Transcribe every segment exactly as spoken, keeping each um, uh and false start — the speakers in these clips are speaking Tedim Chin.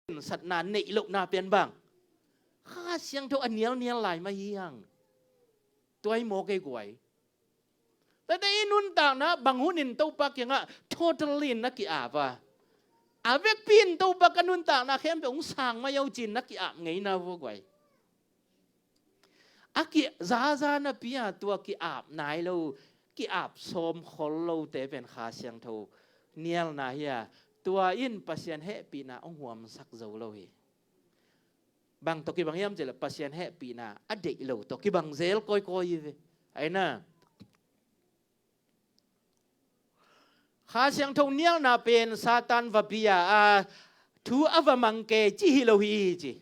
khensatna neih lohna pen bang, Kha Siangtho a nialnial lai mah hi hang. Tua hi maw kei guai. Tate i nuntakna bang hun in Topa kiangah totally in na ki-ap a, a vekpi in Topa ka nuntakna khempeuh hong sang mai o ci-in na ki-ap ngeina vua guai. A kizaza napi-a tua ki-ap nai lo, ki-ap sawm khol lote pen Kha Siangtho nialna hi a, tua in Pasian hehpihna hong huamsak zo lo hi. Bang tawh kibang hiam cih leh Pasian hehpihna a deih lo tawh kibang zel kawikawi hi ve. Aina, Kha Siangtho nialna pen Satan va bia a, thu a va mang kei ci hi lo hi ci.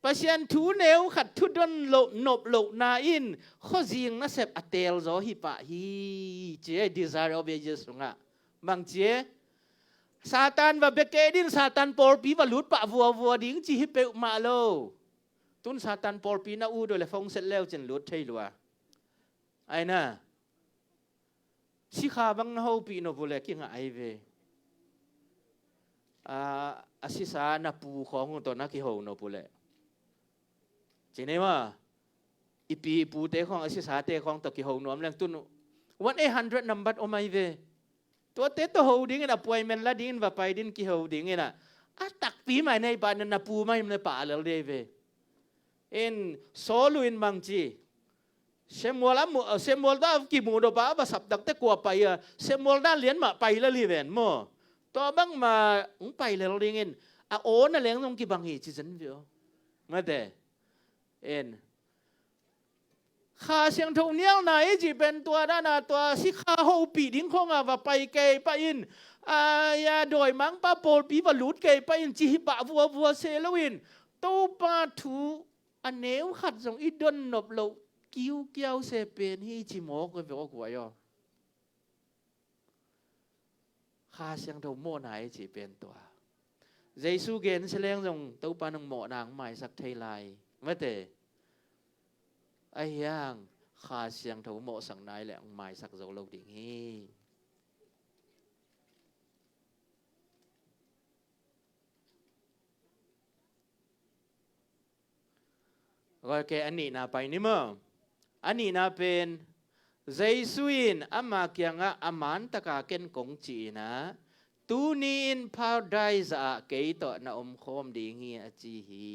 Pasian thu neu khat thu don loh, nop lohna in khuazing nasep a teel zaw hi pah hi ci e, Desire of Ages sungah. Bang ci e? Satan va bia kei din Satan pawlpi va lut pah vuavua ding ci hi peuhmah lo. Tun Satan pawlpi na ut uh leh phone set leu cin lut thei lua. Aina, sikha bang na hopih nop uh leh kingah ahi ve. A, a sisa na pu khawng uh tawh na kiho nop uh leh, ci nei maw, i pi i pute khawng, a sisate khawng tawh kiho nuam leng tun one eight hundred number om ahi ve. Tuate tawh ho dingin, appointment la dingin, va pai din kiho dingin ah, a takpi mai nei pah na, na pu mai na pah lel dei ve. In Saul in bang ci, Samuel a mu, Samuel ta kimu dop a va sap takte kua pai a, Samuel dan lian mah pai lel hi ven maw. Tua bang mah hong pai lel dingin a aw na leng zong kibang hi ci zen vio. Mate. In Kha Siangtho nialna i cih pen tua dana tua sikha hopih ding khawngah va pai kei pah in, a, ya, dawimangpa pawlpi va lut kei pah in ci hi pah vuavua se loin, Topa thu a neu khat zong i don nop loh kiukiau se pen hi ci mawk ve aw guai aw. Kha Siangtho mawhna i cih pen tua. Jesu gen se leng zong Topa nang mawhna hong maisak thei lai. Mate. Ahi hang Kha Siangtho mawhsak nai leh hong maisak zo lo ding hi. Gawike a nihna pai ni maw? A nihna pen, Jesu in ama kiangah a mantaka ken kong cih inah, tuni in Paradise ah kei tawh na omkhawm ding hi a ci hi.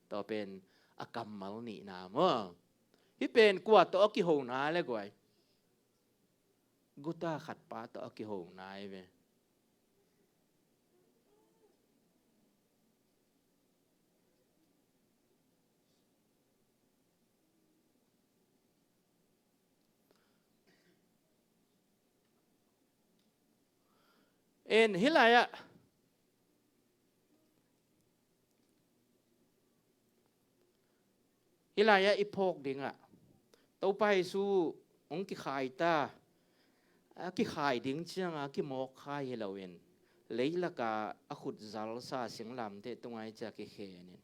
Tua pen a kammal nihna maw? Hih pen kua tawh a kihona le guai? Guta khat pa tawh a kihona hi ve. En, hih lai-ah, hih lai-ah i phawk dingah Topa Jesu hong kikhai ta, a kikhai ding cianga kimawk khai hi loin, leilaka a khut zalsa singlamteh tunga i cia kikhenin,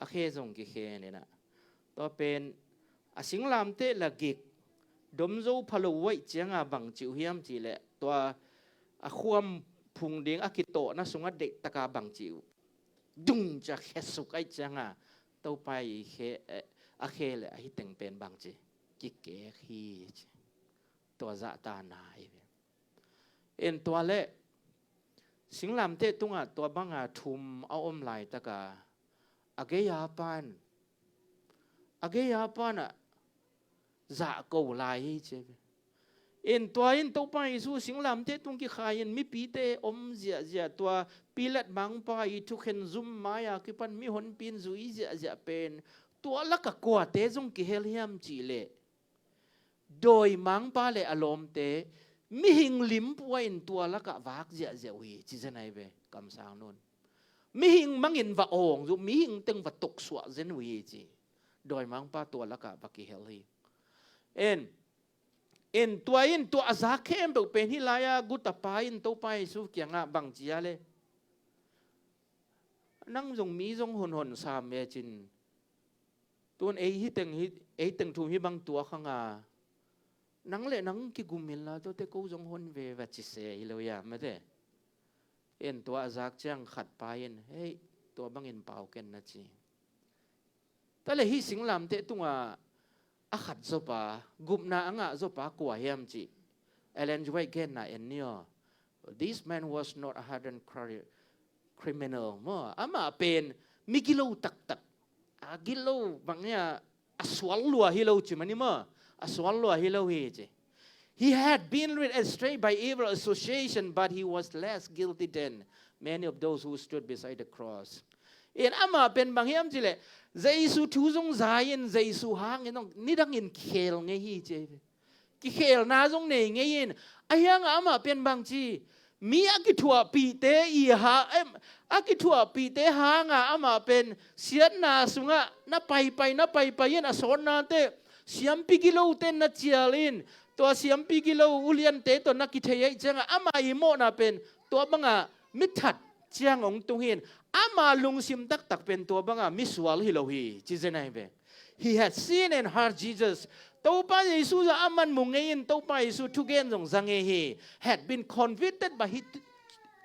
a khe zong kikheninah, tua pen a singlamteh la gik, domzo phalo uaih cianga bang cih uh hiam cihleh, tua a khuam phung ding a kitawhna sungah deihtaka bang cih uh, dung cia khesuk aih cianga Topa i khe, eh, a khe le ahi teng pen bang ci, kikek hi ci. Tua zahta nai ve. En, tua le singlamteh tungah tua banga thum a om laitaka a gei-a pan, a gei-a panah zahko lai hi ci ve. En, tua in Topa Jesu singlamteh tung kikhai in mipite om ziahziah, tua Pilat mangpa i thukhen zum mai-a kipan mihonpi in zui ziahziah pen, tua laka kuate zong kihel hiam cihleh, dawimangpa le a lawmte mihing limpua in tua lakah vak ziahziah uh hi ci zen ahi ve, kamsang nun. Mihing mangin va awng zu, mihing teng va toksuah zen uh hi ci. Dawimangpa tua lakah va kihel hi. En, en, tua in tua a zak khempeuh pen hih lai-a gutapa in Topa Jesu kiangah bang ci a le, nang zong mi zong honhon sam e cin, tun ei hi teng hi, ei teng thum hi bang tuak hanga, nang le nang kigum inla tuate ko zong hon ve va ci se hi lo ia mate. En, tua a zak ciang khat pa in, hei, tua bangin pau ken na ci. Tua leh hih singlamteh tungah a khat zawpa, gupna a ngah zawpa kua hiam cih Ellen G. White genna en ni aw. This man was not a hardened cri-, criminal maw. Amah pen mi gilo taktak, a gilo bang hi a, a sual lua hi lo ci mah ni maw. A sual lua hi lo hi ci. He had been led astray by evil association, but he was less guilty than many of those who stood beside the cross. In amah pen bang hiam cih leh Jesu thu zong za in, Jesu hangin zong nidangin khel ngei hi ci. Kikhelna zong nei ngei in, ahi hangah amah pen bang ci, mi a kithuahpihte i ha-, em, a kithuahpihte hangah amah pen siatna sungah na paipai, na paipai in a sawtnate, siampi gilote na cial in, tua siampi gilo uliante tawh na kithei ahih ciangah ama i mawhna pen tua bangah mi that ciang hong tung hi in, ama lungsim taktak pen tua bangah mi sual hi lo hi ci zen ahi ve. He had seen and heard Jesus. Topa Jesu zong aman mu ngei in, Topa Jesu thugen zong za ngei hi. Had been convicted by his,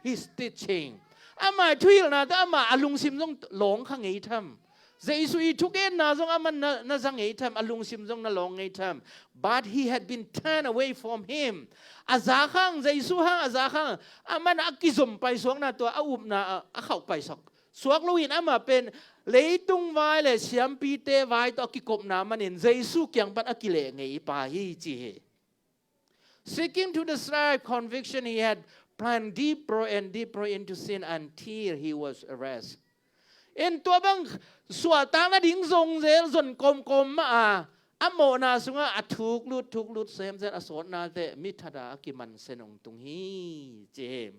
his teaching. Ama i thuhilhna tawh ama a lungsim zong lawng kha ngei tham. Jesu i thugenna zong aman na, na za ngei tham, a lungsim zong na lawng ngei tham. But he had been turned away from him. A za khang, Jesu hang a za khang, aman a kizom paisuakna tua a upna a, a khauh paisuak suak loin amah pen leitung vai le siampite vai tawh a kikopna manin Jesu kiang pan a kileh ngei pa hi ci hi. Seeking to describe conviction, he had plunged deeper and deeper into sin until he was arrested. In tua bang suahtakna ding zong zel zon kawmkawm mah a, a mawhna sungah a thuklut thuklut semsem a sawtnate mi thata a kimansen hong tung hi ci hi.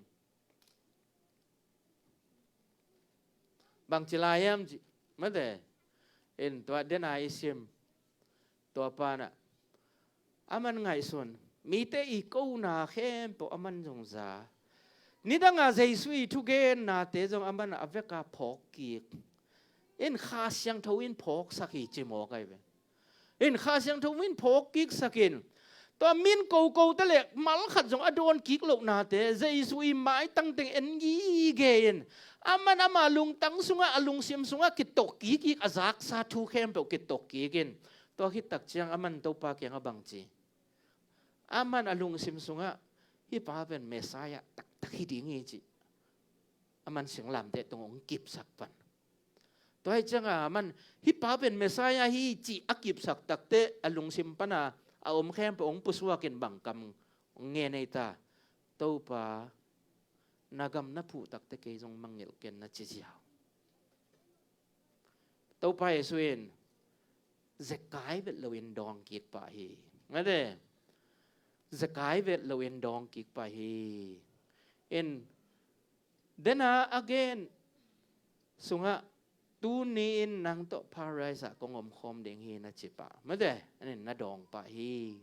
Bangci lai hiam cih mate, in tua dena i sim, tua panah aman ngaihsun, mite i kona khempeuh aman zong za. Nidanga Jesu i thugennate zong aman a veka phawk kik. In Kha Siangtho in phawksak hi ci mawk ahi ve. In Kha Siangtho in phawk kiksakin, tua min koko te le mal khat zong a dawn kik lohnate Jesu i maitang teng en gige in, aman ama lungtang sungah, a lungsim sungah kitok kikik, a zaksa thu khempeuh kitok kikin, tua khit tak ciang aman Topa kiangah bangci, aman a lungsim sungah hih pa pen Messiah taktak hi ding hi cih aman singlamteh tung hong kipsak pan. Tua hi cianga aman hih pa pen Messiah hi cih a kipsak takte a lungsim pana a om khempeuh hong pusuakin bang kam hong ngen ei ta? Topa, na gam na phuh takte kei zong mangngilh ken na ci ziau. Topa Jesu in zekai vet loin dawng kik pah hi. Mate, zekai vet loin dawng kik pah hi. In dena a gen sungah, tuni in nang tawh Paradise ah kong omkhawm ding hi na ci pah. Mate, anin na dawng pah hi.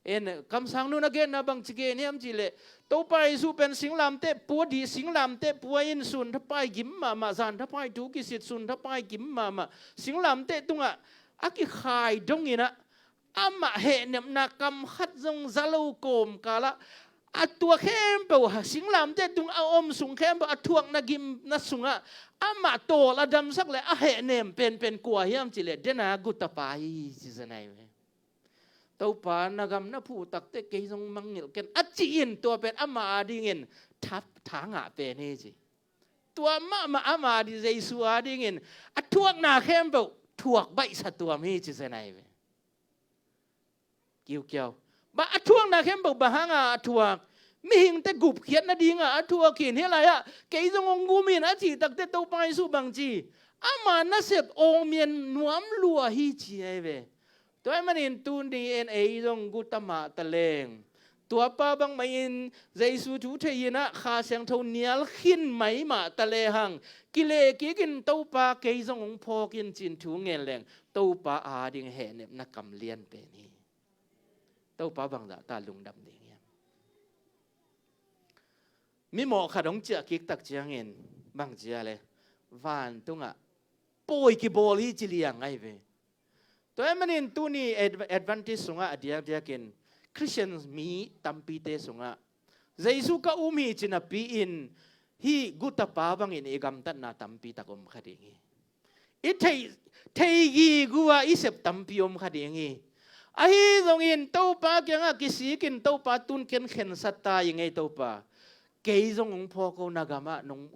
En, kamsang nun a genna bangci gen hiam cih leh, Topa Jesu pen singlamteh pua dih, singlamteh pua in sun thapai gim mahmah, zan thapai thu kisit, sun thapai gim mahmah, singlamteh tungah a kikhai dongin ah, amah hehnepna kam khat zong za lo kawmkalah, a tua khempeuh, singlamteh tung a om sung khempeuh a thuakna gimna sungah amah tawl a damsak le a hehnem penpen kua hiam cih leh, dena gutapa hi ci zen ahi ve. Topa, na gam na phuh takte kei zong mangngilh ken a ci-in tua pen ama adingin tha, tha ngah pen hi ci. Tua mahmah ama ading, Jesu adingin a thuakna khempeuh thuak baihsa tuam hi ci zen ahi ve. Kiukiau. Bah a thuakna khempeuh bang hanga a thuak? Mihingte gupkhiat nadinga a thuak hi in, hih lai-ah kei zong hong gum in a cih takte Topa Jesu bangci, ama nasep awngmian nuam lua hi ci ahi ve. Tua ahih manin tuni in ei zong guta mah ta leng, tuapa bangmah in Jesu thu thei in ah Kha Siangtho nial khin mai mah ta lehang, kileh kikin Topa kei zong hong phawk in ci-in thu ngen leng, Topa ading hehnepna kam lian pen hi. Topa bangzah ta lungdam ding hiam? Mimawh khat hong ciah kik tak ciangin bangci a le, vantungah pawi kibawl hi ci liang ahi ve. Tua ahih manin tuni Adv-, Adventist sungah a diakdiakin Christian mi tampite sungah Jesu ka um hi ci napi-in hih gutapa bangin i gamtatna tampi tak om kha ding hi. I thei, thei gige a i sep tampi om kha ding hi. Ahi zongin Topa kiangah kisikin, Topa, tun ken khensat ta ing ei Topa. Kei zong hong phawk o na gamah nong,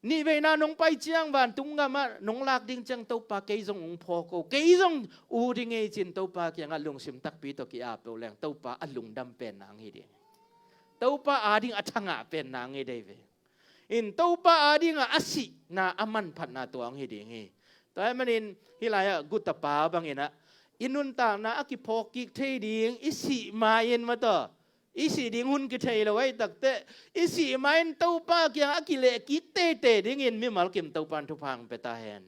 nihveina nong pai ciang vantung gamah nong lak ding ciang Topa kei zong hong phawk o. Kei zong ut ding ei ci-in Topa kiangah lungsim takpi tawh ki-ap peuh leng Topa a lungdam pen nang hi ding. Topa ading a thangah pen nang hi dei ve. In Topa adingah a sihna a manphatna tua hong hi ding hi. Tua ahih manin hih lai-ah gutapa bangin ah i nuntakna a kiphawk kik thei ding, i sih ma-in mataw, i sih ding hun kithei lo ahih takteh, i sih ma-in Topa kiangah a kileh kik teitei dingin mimal kim Topa in thupha hong pia ta hen.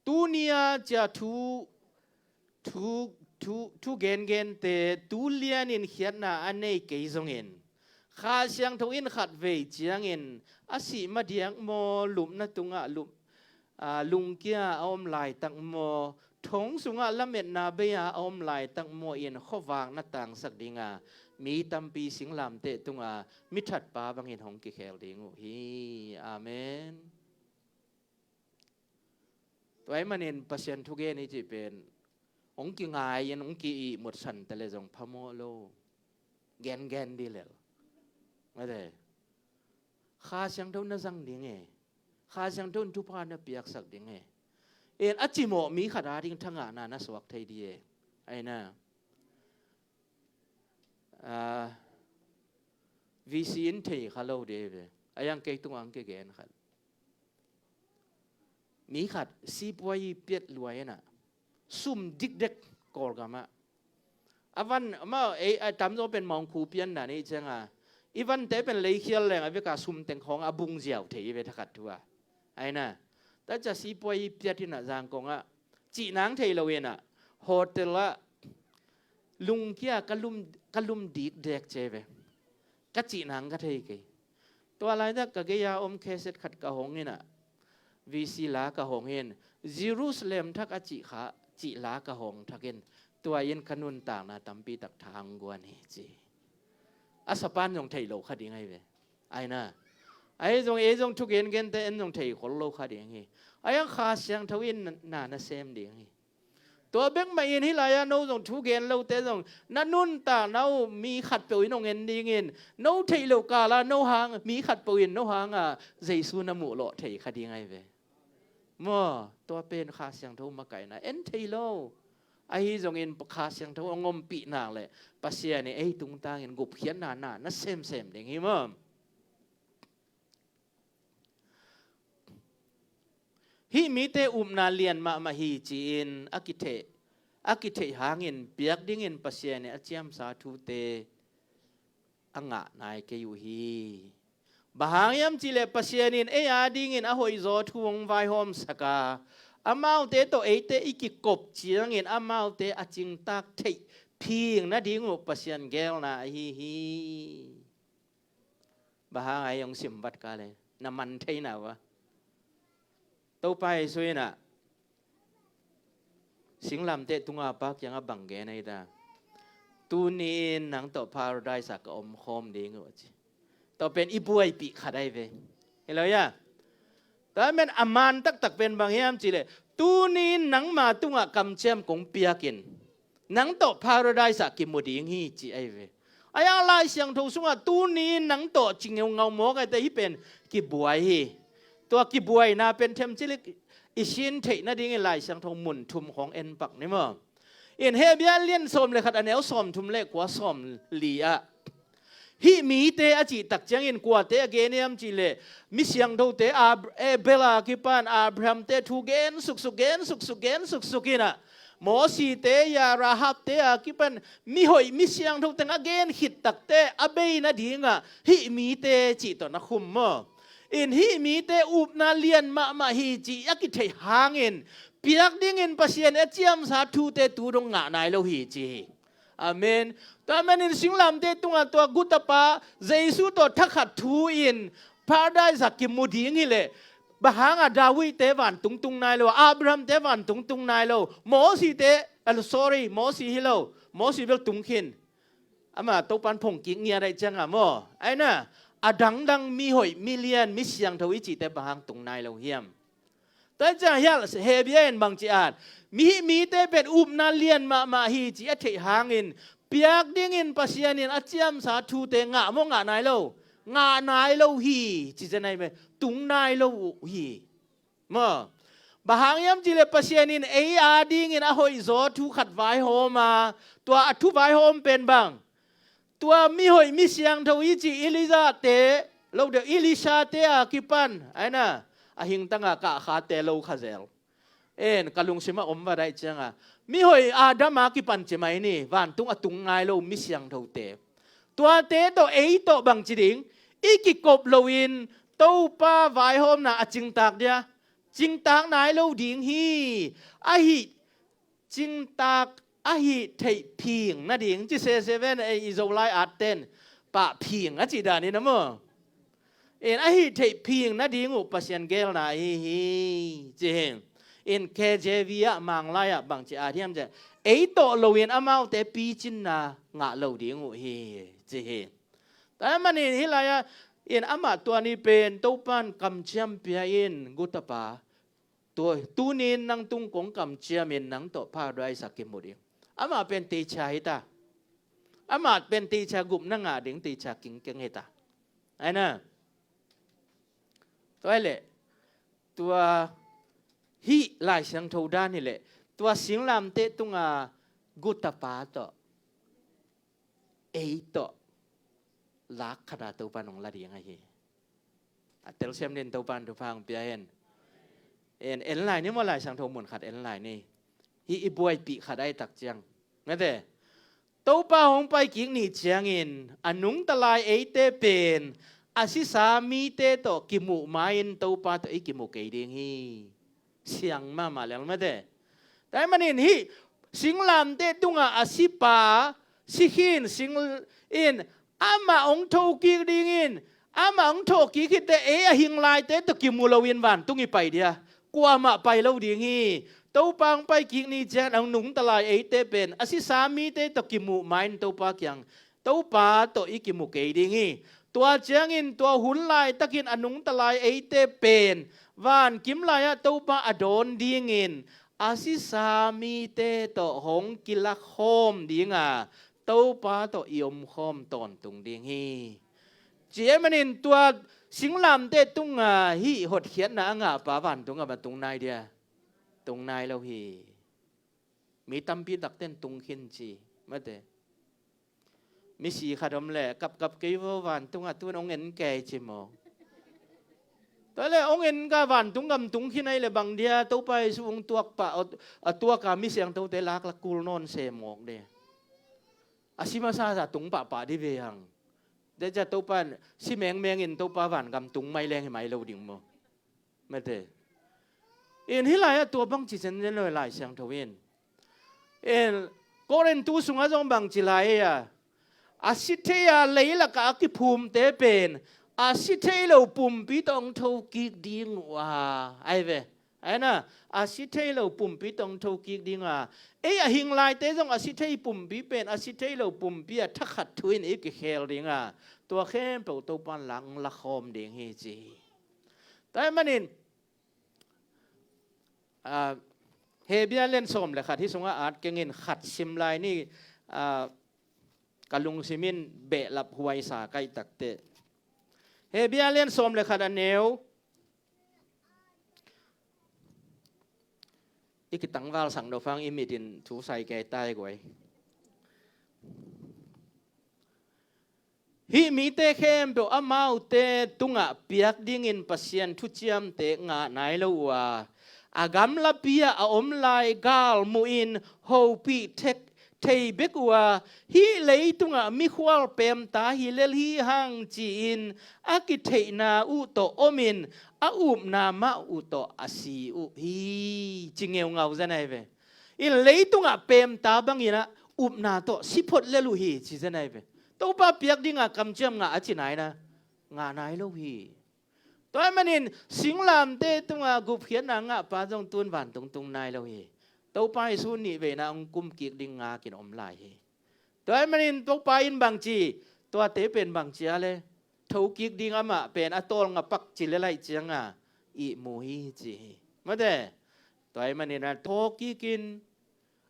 Tuni-a cia thu, thu, thu, thu gengente, tu lianin khiatna a nei kei zongin, Kha Siangtho in khatvei ciangin a sih madiak maw, lupna tungah lup, aa, lungkia a om laitak maw, thong sungah lametna bei-a a om laitak maw in khuavak na tangsak dinga mi tampi singlamteh tunga mi thatpa bangin hong kikhel ding uh hi. Amen. Tua ahih manin Pasian thugen i cih pen hong kingai-in hong ki-ihmutsan ta leh zong phamawh lo. Gengen dih lel. Mate. Kha Siangtho na zang ding e. Kha Siangtho in thupha na piaksak ding e. En a cimawh mi khat ading thangahna na suak thei dih e. Aina. Aa, V C in thei kha lo dih e ve. A yang kei tungah hong kigen khat. Mi khat sipuai piat luai inah sum dikdek Kawlgamah. A van amau ei a tamzaw pen mawngkhu pian dan ei cianga i vante pen leikhial leng a veka sum teng khawng a bung ziau thei i ve thakhat thu a. Aina. Tacia sipuai piat inah Zangkongah cihnang thei lo inah hotel ah lungkia ka lum, ka lum dikdek ce ve. Ka cihnang ka thei kei. Tua laitak ka gei-a om kheset khat ka hong inah V C la ka hong in Jerusalem thak a cih kha cih la ka hong thakin tua in ka nuntakna tampi tak thang guan hi ci. A sapan zong thei lo kha ding ahi ve. Aina. Ahi zong ei zong thu gengente en zong thei khol lo kha ding hi. Ahi ang Kha Siangtho in na, na sem ding hi. Tua bek mah in hih lai-ah no zong thu gen lote zong na nuntakna uh mi khatpeuh in hong en dingin no theih loh kala no hang mi khatpeuh in no hanga Jesu na muh lawh thei kha ding ahi ve. Maw, tua pen Kha Siangtho makaihna en thei lo. Ahi zongin Kha Siangtho a ngompih nak leh Pasian in ei tungtangin gupkhiatna na na semsem ding hi maw. Hih mite upna lian mahmah hi ci-in a kitheih, a kitheih hangin piak dingin Pasian in a ciamsa thute a ngah nai kei uh hi. Bang hang hiam cihleh Pasian in ei adingin a hoihzaw thu hong vaihawmsak a, amaute tawh eite i kikop ciangin amaute a cingtak theih phing nading uh Pasian geelna ahi hi. Bang hang a ei hong sim vat ka le na man theina uh a. Topa Jesu in ah singlamteh tunga Pa kiangah bang gen ahi ta. Tuni-in nang tawh Paradise ah ka omkhawm ding uh a ci. Tua pen i buaipih khat ahi ve. Hi lo hia? Tua pen a man taktak pen bang hiam cihleh tuni-in nangma tungah kamciam kong piakin nang tawh Paradise ah kimu ding hi ci ahi ve. Ahi ang Lai Siangtho sungah tuni-in nang tawh ci ngeungau mawk ahi ta hih pen kibuai hi. Tua kibuaina pen themcik i sin theih nadingin Lai Siangtho mun thum khawng en pak ni maw. In Hebru lian sawm le khat a neu sawm thum le kua sawm li ah hih mite a cih tak ciangin kuate a gen hiam cihleh mi siangthote Ab-, Abel a kipan Abraham te thu gen suksuk, gen suksuk, gen suksuk in ah Mosite ya Rahab te a kipan mihoih mi siangtho teng a gen khit takte a bei nadingah hih mite cih tawh na khum maw. In hih mite upna lian mahmah hi cih a kitheih hangin piak dingin Pasian a ciamsa thute tu dong ngah nai lo hi ci hi. Amen. Tua manin singlamteh tungah tua gutapa Jesu tawh thakhat thu-in Paradise ah kimu ding hileh bang hanga David te vantung tung nai lo, Abraham te vantung tung nai lo, Mosi te, ah, sorry, Mosi hi lo, Mosi bel tung khin. Ama Topan phongkik ngiat ahih cianga maw, aina, a dangdang mi hoih, mi lian, mi siangtho i cihte bang hang tung nai lo hiam? Tua ciang hial Hebia in bangci at, mi, mite pen upna lian mahmah hi ci a theih hangin, piak dingin Pasian in a ciamsa thute ngah maw, ngah nai lo? Ngah nai lo hi ci zen ai me, tung nai lo uh hi. Maw, bang hang hiam cihleh Pasian in ei a dingin a hoihzaw thu khat vaihawm a, tua a thu vaihawm pen bang? Tua mi hoih mi siangtho i ci Elijah te, lo deuh Elisha te a kipan, aina, a hingtanga kahkhate lo kha zel. En, ka lungsim a om va daih cianga, mi hoih Adam a kipan ci mai ni, vantung a tung ngai lo mi siangthote. Tuate tawh ei tawh bangci ding, i kikop loin Topa vaihawmna a cingtak dia, cingtak nai lo ding hi. Ahi cingtak, ahi theih phing nading ci sese ven, ei i Zolai atten pah phing a cih danin a maw. In ahi theih phing nading uh Pasian geelna ahi hi ci hi. In K J V ah, Manglai ah bangci at hiam ciah, ei tawh loin amaute picinna ngah lo ding uh hi ci hi. Tua manin hih lai-ah in amah tua ni pen Topan kamciam pia in, gutapa, tua, tunin nang tung kong kamciamin nang tawh paradise ah kimu ding. Amah pen teicia hi ta. Amah pen teicia gupna ngah ding, teicia kingkeng hi ta. Aina. Tua hileh, tua hih Lai Siangtho dan hileh, tua singlamteh tunga gutapa tawh, ei tawh lak khata Topa nong la ding ahi. A telsiam din Topa in thupha hong pia hen. En, en lai ni maw, Lai Siangtho mun khat en lai ni. Hih i buaipih khat ai tak ciang, mate, Topa hong paikik ni ciangin a nungta lai eite pen a sisa mite tawh kimuh ma-in Topa tawh i kimu kei ding hi. Siang mahmah lel mate. Tua manin hih singlamteh tungah a sipa, si khin sing in, amah hong thokik dingin, amah hong thawhkik khit teh ei a hing laite tawh kimu loin vantung i pai dia, kuamah pai lo ding hi. Topa hong paikik ni ciang a nungta lai eite pen a sisa mite tawh kimuh ma-in Topa kiang, Topa tawh i kimu kei ding hi. Tua ciangin tua hun laitakin a nungta lai eite pen vankim lai-ah Topa a dawn dingin a sisa mite tawh hong kilakhawm dinga, Topa tawh i omkhawm tawntung ding hi. Ci ahih manin tua singlamteh tunga hih hotkhiatna a ngahpa vantung a ma tung nai dia? Tung nai lo hi. Mi tampi takten tung khin ci, mate. Misi khat om leh, kapkap kei vo, vantungah tun hong en kei ci maw. Tua leh hong en ka, vantung gam tung khin ahih leh bang dia, Topa Jesu hong tuak pah, a tuaka mi siangthote laklak kul nawn se mawk dia. A si masa sa tung pahpah di ve hang. Tua ciah Topa in si mengmengin Topa vangam tung mai leng hi mai lo ding maw. Mate. In hih lai-ah tua bangci zenzen lo Lai Siangtho in. In Korintu sungah zong bangci lai hi a, a si thei a leilakah a kiphumte pen a si thei lo pumpi tawh hong thokik ding uh a, ai ve. Aina, a si thei lo pumpi tawh hong thokik dinga, ei a hing laite zong a si thei pumpi pen a si thei lo pumpi a thakhat thu in i kikhel dinga, tua khempeuh Topa in la hong lakhawm ding hi ci hi. Tua ahih manin, ah, Hebia lian sawm le khat hih sungah at kengin khat sim lai ni, ah, ka lungsim in behlap huaisa kaih takteh. Hebia lian sawm le khat a neu, i kitangval sang dopang i mitin thu sai kei tai guai. Hih mite khempeuh amaute tungah piak dingin Pasian thuciamte ngah nai lo uh a, a gamlapi-ah a om lai galmuhin hopih thek thei bek uh a, hih leitungah mikhual pemta hi lel hi hang ci-in a kitheihna uh tawh omin a upna mah uh tawh a si uh hi ci ngeungau zen ai ve. In leitungah pemta bangin a upna tawh si phot lel uh hi ci zen ai ve. Topa piak dinga kamciam ngah a ci nai na, ngah nai lo hi. Tua ahih manin singlamteh tunga gupkhiatna ngahpa zong tun vantung tung nai lo hi. Topa Jesu nihveina hong kumkik ding ngakin om lai hi. Tua ahih manin Topa in bangci, tuate pen bangci a le, thokik ding amah pen a tawlnga pak ci le laih cianga ihmu hi ci hi. Mate, tua ahih manin a thokik in,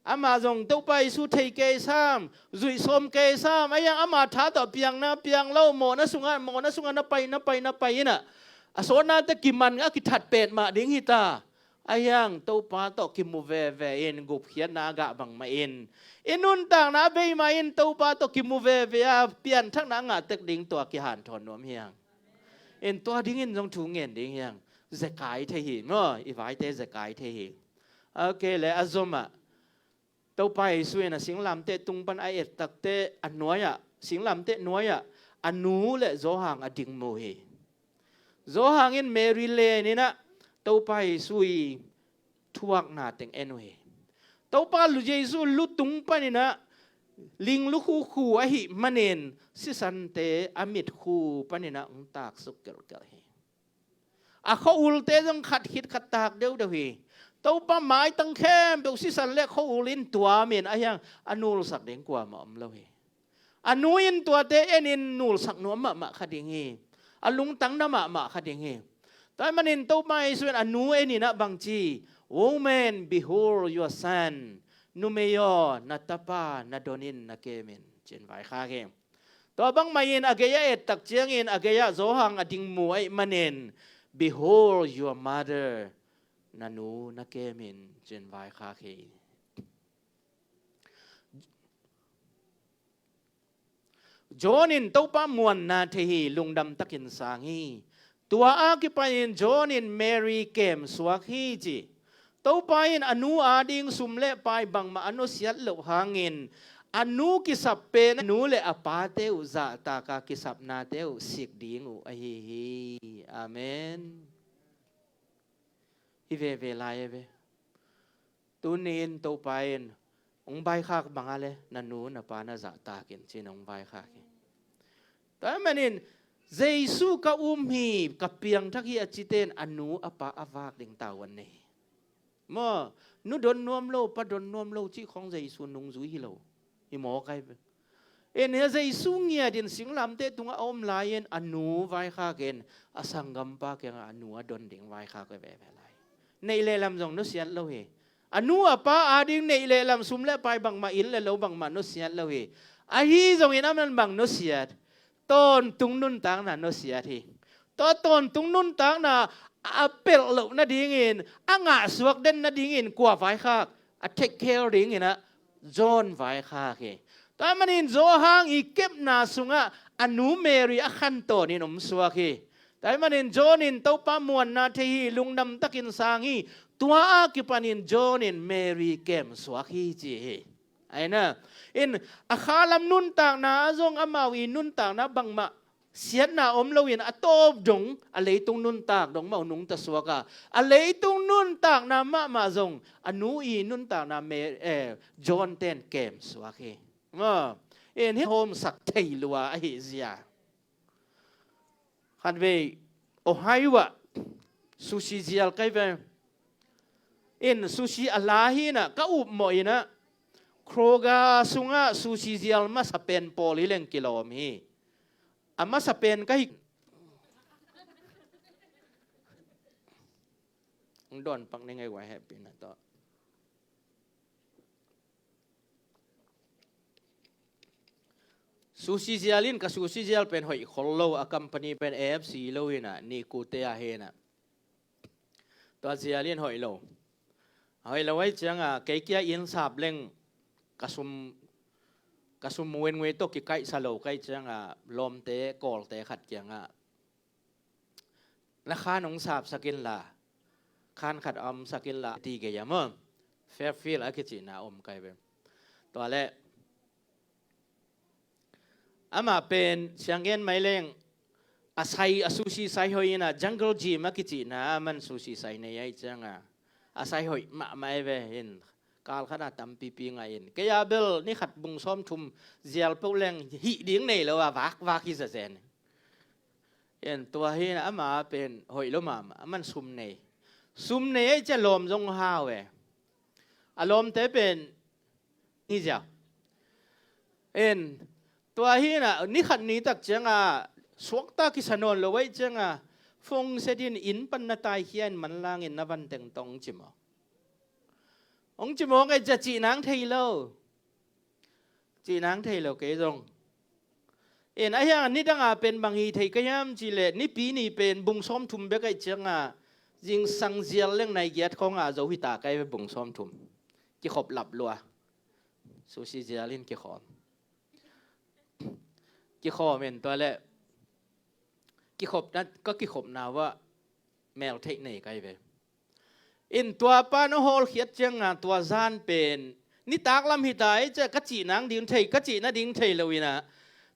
amah zong Topa Jesu thei kei sam, zuih sawm kei sam, a hiang ama tha tawh piangna piang lo, mawhna sungah, mawhna sungah na pai, na pai, na pai inah, a sawtnate kiman a kithat pet mah ding hita. A hiang Topa tawh kimu veve in gupkhiatna a gah bangmah in, i nuntakna a bei mah in Topa tawh kimu veve a pianthakna a ngah tek ding tua kihanthawn nuam hiang. In tua dingin zong thu ngen ding hiang. Zekai thei hi maw, i vaite zekai thei hi. Ok, le a zomah Topa Jesu in a singlamteh tung pan a et takteh a nuai-ah, singlamteh nuai-ah a nu le Zawhang a ding mu hi. Zawhang in Mary len inah Topa Jesu i thuakna teng en uh hi. Topa Jesu lutung paninah ling lukhu khu ahih manin sisante a mitkhu paninah hong taksuk kelhkelh hi. A khua-ulte zong khat khit khat tak deuhdeuh hi. Topa maitang khempeuh sisan le khua-ul in tuamin a hiang a nulsak ding kuamah om lo hi. A nu in tuate enin nulsak nuam mahmah kha ding hi. A lungtang na mahmah kha ding hi. Tua ahih manin Topa Jesu in a nu eninah bangci, "Woman, behold your son." Numei aw, na tapa na donin na kemin, ci-in vaikhak hi. Tua bangmah in a gei a et tak ciangin a gei-ah Zawhang a ding mu ahih manin, "Behold your mother." Na nu na kemin, ci-in vaikhak hi. John in Topa muanna thei hi, lungdam takin sang hi. Tua a kipanin John in Mary kemsuak hi ci. Topa in a nu ading sum le pai bangmah a nusiat loh hangin a nu kisap pen a nu le a pate uh zahtaka kisapnate uh sik ding uh ahi hi. Amen. Hi veve lai e ve. Tuni in Topa in hong vaikhak banga le na nu na pa na zahtakin ci-in hong vaikhak hi. Tua ahih manin Jesu ka um hi, ka piangthak hi a cite in a nu a pa a vak ding tavuan nei hi. Maw, nu don nuam lo, pa don nuam lo cih khong Jesu nungzui hi lo. Hi maw kai ve. En hi a Jesu ngiatin singlamteh tungah a om lai-in a nu vaikhak in a sanggampa kiangah a nu a don ding vaikhak veve lai. Neih le lam zong nusiat lo hi. A nu a pa ading neih le lam sum le pai bangmah inn le lo bangmah nusiat lo hi. Ahi zongin a man bang nusiat? Tawntung nuntakna nusiat hi. Tua tawntung nuntakna a pelh loh nadingin, a ngahsuak den nadingin kua vaikhak? A take care dinginah John vaikhak hi. Tua ahih manin Zawhang i kepna sungah a nu Mary a khantawnin omsuak hi. Tua ahih manin John in Topa muanna thei hi, lungdam takin sang hi. Tua a kipanin John in Mary kemsuak hi ci hi. Aina in a khalam nuntakna ah zong amau i nuntakna bangmah siatna om loin a tawp dong a leitung nuntak dong mah uh nungta suak a, a leitung nuntakna mahmah zong a nu i nuntakna me, eh, John ten kemsuak hi. Maw, in hi hawmsak thei lua ahi zia. Khatvei Ohio ah sushi zial kai ve. In sushi a la hinah ka upmawh inah Kroger sungah sushi zial masa pen pawl hi leng kilawm hi. A masa pen ka hi. Hong dawn pak ning ei guai hehpihna tawh. Sushi zial in ka sushi zial pen hoih khol lo, a company pen A F C lo inah, ni kute a hinah. Tua zial in hoih lo. Hoih lo ahi cianga kei kia inn sap leng ka sum, ka sum wenwei tawh kikaihsa lo ka hih cianga lawmte kawlte khat kiangah na khan hong sapsak inla, khan khat a omsak inla ti gei a maw? Fairfield a kicihna om kai ve. Tua leh amah pen sianggen mai leng a sai, a sushi sai hoih inah Jungle Gym a kicihna a man sushi sai nei ahi cianga a sai hoih mahmah e ve in kal khatah tampipi ngah in kei a bel ni khat bung sawmthum zial peuh leng hih ding nei lo a vakvak hi zazen. In tua hi ama pen hoih lo mahmah, a man sum nei. Sum nei ahi cia lawm zong hau e. A lawmte pen hi zia. En, tua hi na, ni khat ni tak cianga suakta kisa nawn lo ahih cianga, phone set in, inn pan na taikhia in manlangin na van teng tawh hong ci maw? Hong ci maw, kei cia cih nang thei lo. Cih nang thei lo kei zong. En, ahi hang nidanga pen bang hi thei ka hiam cih leh, nipi ni pen bung sawmthum bek ahih cianga, zingsang zial leng nai giat khawngah zo hita kai ve, bung sawmthum. Kikhop lap lua. Sushi zial in kikhawm. Kikhawm in tua leh, kikhopna, ka kikhopna uah mel theih nei kai ve. In tua pan a hawlkhiat cianga tua zan pen nitak lam hita ahih ciah ka cih nang ding thei, ka cih nading thei lo in ah,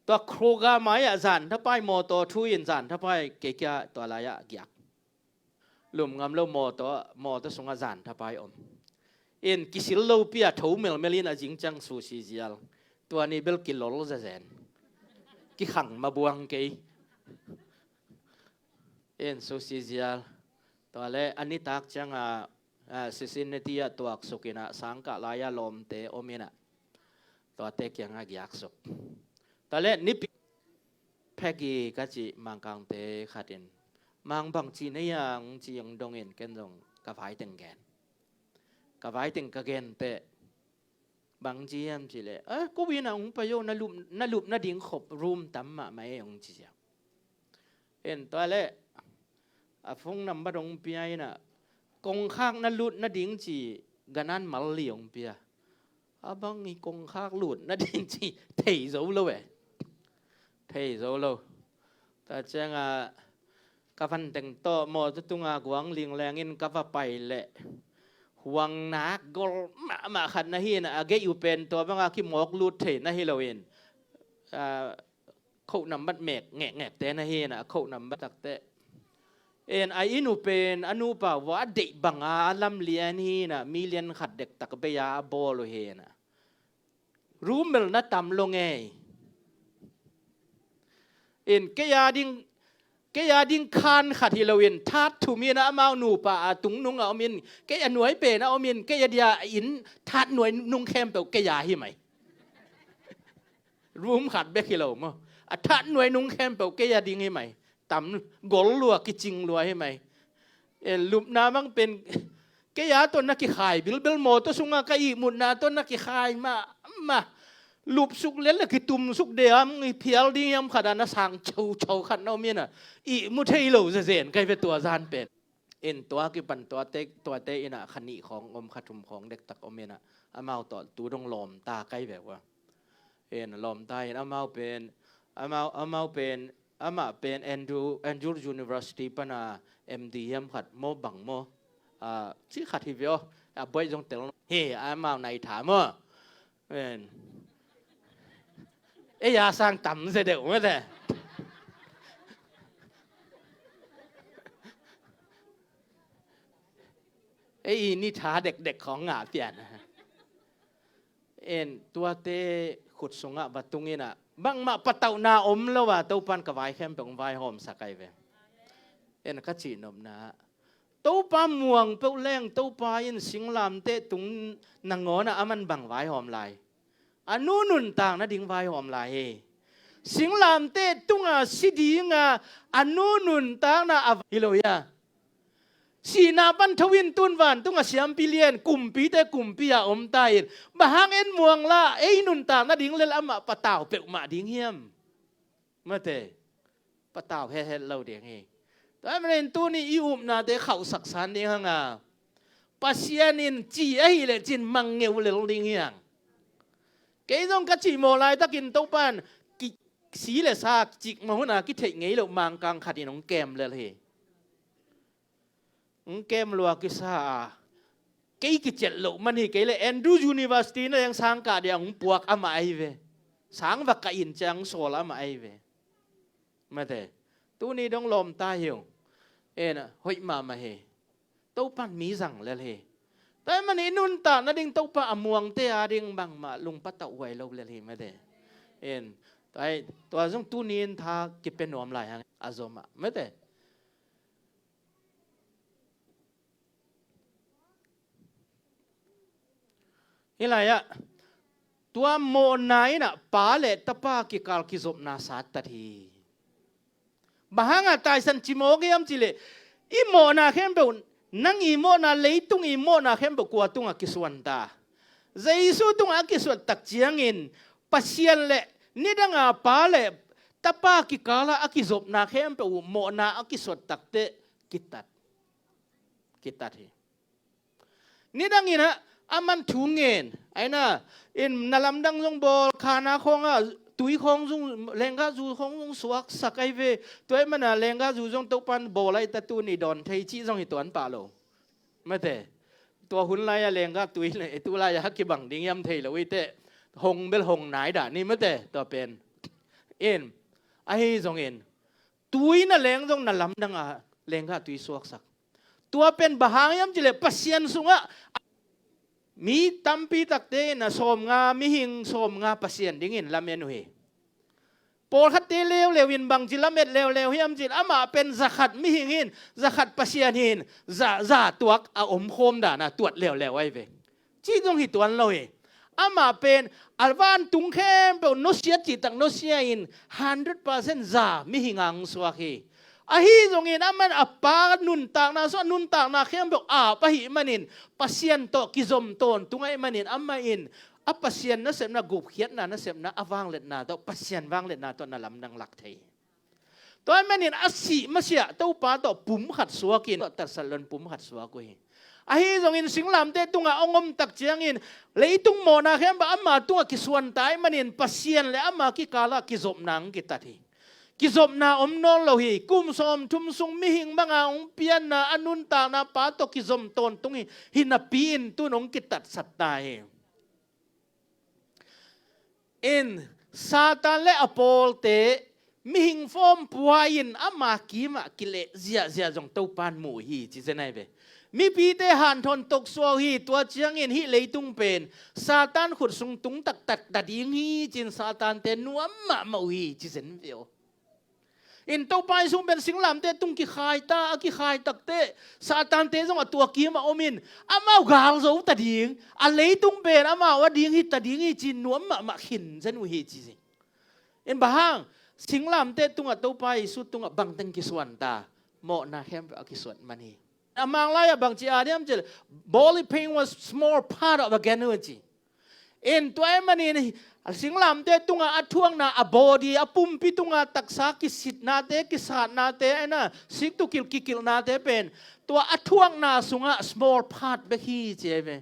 tua Kroger mai-ah zan thapai mawtaw thu in zan thapai kei kia tua lai-ah giak. Lum ngam lo mawtaw, mawtaw sungah zan thapai om. In kisil lopi-a tho melmel in a zing ciang sushi zial. Tua ni bel kilol zazen. Kikhang mabuang kei. In sushi zial. Tua leh a nitak cianga, ah, Cincinnati-ah tuaksuk in ah, sangkah lai-ah lawmte om in ah, tuate kiangah giaksuk. Tua leh nipi Peggy ka cih Mangkangte khat in, Mang, bang ci na hiam, ci hong dong in, ken zong ka vai teng gen. Ka vai teng ka gen teh, bang ci hiam cih leh, eh, ko inn ah hong pai o, na lup, na lup nading khop room tam mahmah e, hong ci ziau. En, tua leh a phone number hong pia in ah, kongkhak na lut nading ci, ganan mal li hong pia. A bang i kongkhak lut nading ci, thei zo lo e. Thei zo lo. Tua cianga ka van teng tawh mawtaw tunga guang lingleng in ka va pai leh, huang nak gol mahmah khat na hi in ah, a gei uh pen tua banga kimawk lut thei na hi lo in, ah, khoh nambat mek ngekngekte na hi in ah, khoh nambat takte. En, a inn uh pen a nupa uah a deih banga a lamlian hi in ah, million khat dektak bei-a a bawl uh hi in ah, room bel na tam lo ngei. En, kei a ding, kei a ding khan khat hi lo in, that thum in ah, amau nupa a tungnung a om in, kei a nuai pen a om in, kei a dia inn that nuai nung khempeuh kei a hi mai. Room khat bek hi lo maw. A that nuai nung khempeuh kei a ding hi mai. Tam gol lua, kicing lua hi mai. E, lupna bang pen kei a tawh na kikhai bilbel, mawtaw sunga ka ihmutna tawh na kikhai mahmah. Lupsuk lel le kitumsuk de am, i phial ding hiam khat a na sang chauchau khat na om in ah, ihmu thei lo zezen kai ve tua zan pen. In tua kipan tuate, tuate in ah kha nih khawng om, kha thum khawng dektak om in ah, amau tawh tu dong lawmta kai ve ua. In lawmta in amau pen, amau, amau pen, amah pen Andrew, Andrew University pana M D hiam khat maw bang maw, ah, ci khat hi ve aw, a buai zong tel hi, amau nai tha maw. En. Ei a sang tam ze deuh mate. Ei i ni tha dekdek khawng ngah pian. En, tuate khut sungah va tung in ah, bangmah patauhna om lo a, Topan ka vai khempeuh hong vaihawmsak ai ve. En, ka cihnopna ah, Topa muang peuh leng, Topa in singlamteh tung nangawn ah aman bang vaihawm lai? A nu nuntak nading vaihawm lai hi. Singlamteh tunga si dinga a nu nuntakna a hi lo hi a. Sihna pan tho in tun vantunga siampi lian, kumpite kumpi a om ta in. Bang hang en muang la, ei nuntak nading lel amah patau peuhmah ding hiam? Mate, patau hethet lo ding hi. Tua manin tuni i upnate khauhsak san ding hanga, Pasian in ci ahih leh cin mang ngeu lel ding hiang. Kei zong ka cihmawh laitakin Topan ki, si le sa cik mah huna kitheih ngei loh Mangkang khatin hong kem lel hi. Hong kem lua kisa a, kei kiciat loh man hi kei leh Andrew University na deng sangkah dia hong puak amah ahi ve. Sang va kah in ciang sawl amah ahi ve. Mate, tuni dong lawmta hi ung. En, hoih mahmah hi. Topan mi zang lel hi. Tua ahih manin i nuntak nading Topa a muangte ading bangmah lungpatauh huai lo lel hi mate. En, tua, tua zong tuni in tha kipia nuam lai hang a zom ah mate. Hih lai-ah Tua mawhna in ah Pa le Tapa kikal kizopna sattat hi. Bang hangah taisan cimawk hiam cihleh, i mawhna khempeuh, nang i mawhna, leitung i mawhna khempeuh kua tungah kisuan ta? Jesu tungah a kisuat tak ciangin Pasian le nidanga Pa le Tapa kikalah a kizopna khempeuh uh mawhna a kisuat takteh kitat, kitat hi. Nidangin ah aman thu ngen, aina in na lamdang zong bawl, khana khawngah tui khawng zong, lenggah zu khawng zong suaksak ahi ve. Tua ahih mana lenggah zu zong Topan bawl ahi ta, tuni dawn thei cih zong hi tuan pah lo. Mate, tua hun lai-a lenggah tui le tu lai-a kibang ding hiam thei lo hi teh, hong bel hong nai dah ni mate, tua pen. In, ahi zongin tui na leng zong na lamdang a lenggah tui suaksak. Tua pen bang hang hiam cihleh Pasian sungah mi tampi takte in a sawmnga mihing, sawmnga Pasian dingin lamen uh hi. Pawlkhatte leuleu in bangci lamet leuleu hiam cihleh, amah pen zakhat mihing in, zakhat Pasian in, za, za tuak a omkhawm dana tuat leuleu ahi ve. Cih zong hi tuan lo hi. Amah pen a vantung khempeuh nusia cihtak nusia in hundred percent za mihing a hong suak hi. Ahi zongin amah in a Pa nuntakna sungah nuntakna khempeuh ap ahih manin, Pasian tawh kizom tawntung ahih manin, amah in a Pasian nasepna, gupkhiatna nasepna, a vangliatna tawh, Pasian vangliatna tawh na lamdang lak thei hi. Tua ahih manin a sih masiah Topa tawh pum khat suakin, tawh tatsat loin pum khat suak uh hi. Ahi zongin singlamteh tungah hong om tak ciangin leitung mawhna khempeuh ama tungah kisuan ta ahih manin Pasian le ama kikalah kizopna hong kitat hi. Kizopna om nawn lo hi. Kum sawmthum sung mihing banga hong pianna, a nuntakna Pa tawh kizom tawntung hi, hi napi-in tun hong kitatsat ta hi. In, Satan le a pawlte mihing form pua in ama kimah kileh ziahziah zong Topan mu hi ci zen ahi ve. Mipite hanthawn toksuah uh hi, tua ciangin hih leitung pen Satan khut sung tung taktak ta ding hi ci-in Satante nuam mahmah uh hi ci zen ve aw. In Topa Jesu pen singlamteh tung kikhai ta, a kikhai takteh Satante zong a tua kimah om in, amau gal zo ta ding, a leitung pen amau a ding hi ta ding hi ci-in nuam mahmah khin zen uh hi ci zen. In bang hang, singlamteh tungah Topa Jesu tungah bangteng kisuan ta, mawhna khempeuh a kisuat man hi. A Manglai ah bangci a diam cil, bodily pain was small part of agony ci. In tua ahih manin singlamteh tungah a thuakna, a body, a pumpi tungah taksa kisitnate, kisatnate, aina siktukilh kikilhnate pen tua a thuakna sungah small part bek hi ci ahi ve.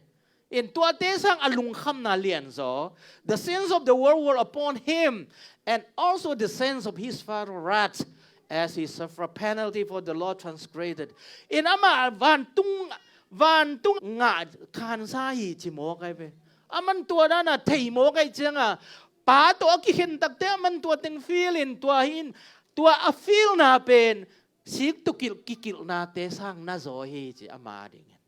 In tuate sang a lungkhamna lianzaw, the sins of the world were upon him, and also the sins of his father wrath, as he suffered penalty for the law transgression. In amah vantung, vantung ngah khansa hi ci mawk ahi ve. Aman tua dana thei mawk ahi cianga, Pa tawh a kikhen takteh aman tua teng feel in, tua hi in, tua a feelna pen siktukilh kikilhnate sang na zaw hi ci ama dingin.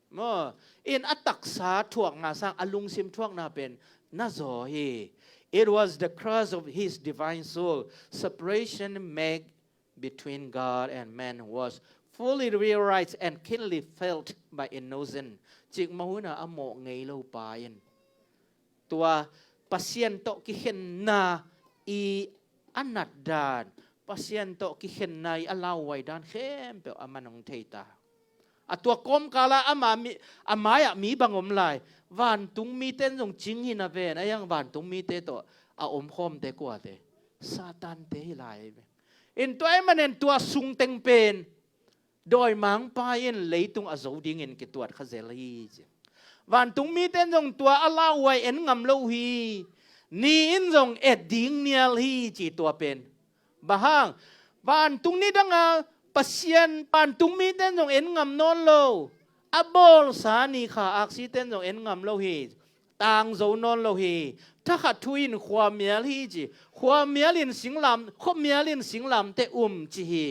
Maw, in a taksa thuakna sang, a lungsim thuakna pen na zaw hi. It was the crush of his divine soul. Separation made between God and man was fully realized and keenly felt by Innocent. Cikmah hunah a mawh ngei lo pa in tua Pasian tawh kikhenna i a natdan, Pasian tawh kikhenna i a lauhuai dan khempeuh aman hong thei ta. A tua kawmkalah ama mi, a mai-ah mi bang om lai? Vantung mite in zong cing hi na ven, a hiang vantung mite tawh a omkhawmte kuate? Satante hi lai. In tua ahih manin tua sungteng pen dawimangpa in leitung a zo dingin kituat kha zel hi ci. Vantung mite in zong tua a lauhuai en ngam lo uh hi. Ni in zong et ding nial hi ci tua pen. Bang hang? Vantung nidanga Pasian vantung mite in zong en ngam nawn lo. A bawlsa ni kha aksite in zong en ngam lo hi. Tang zo nawn lo hi. Thakhat thu in khuamial hi ci. Khuamial in singlam, khuamial in singlamteh um ci hi.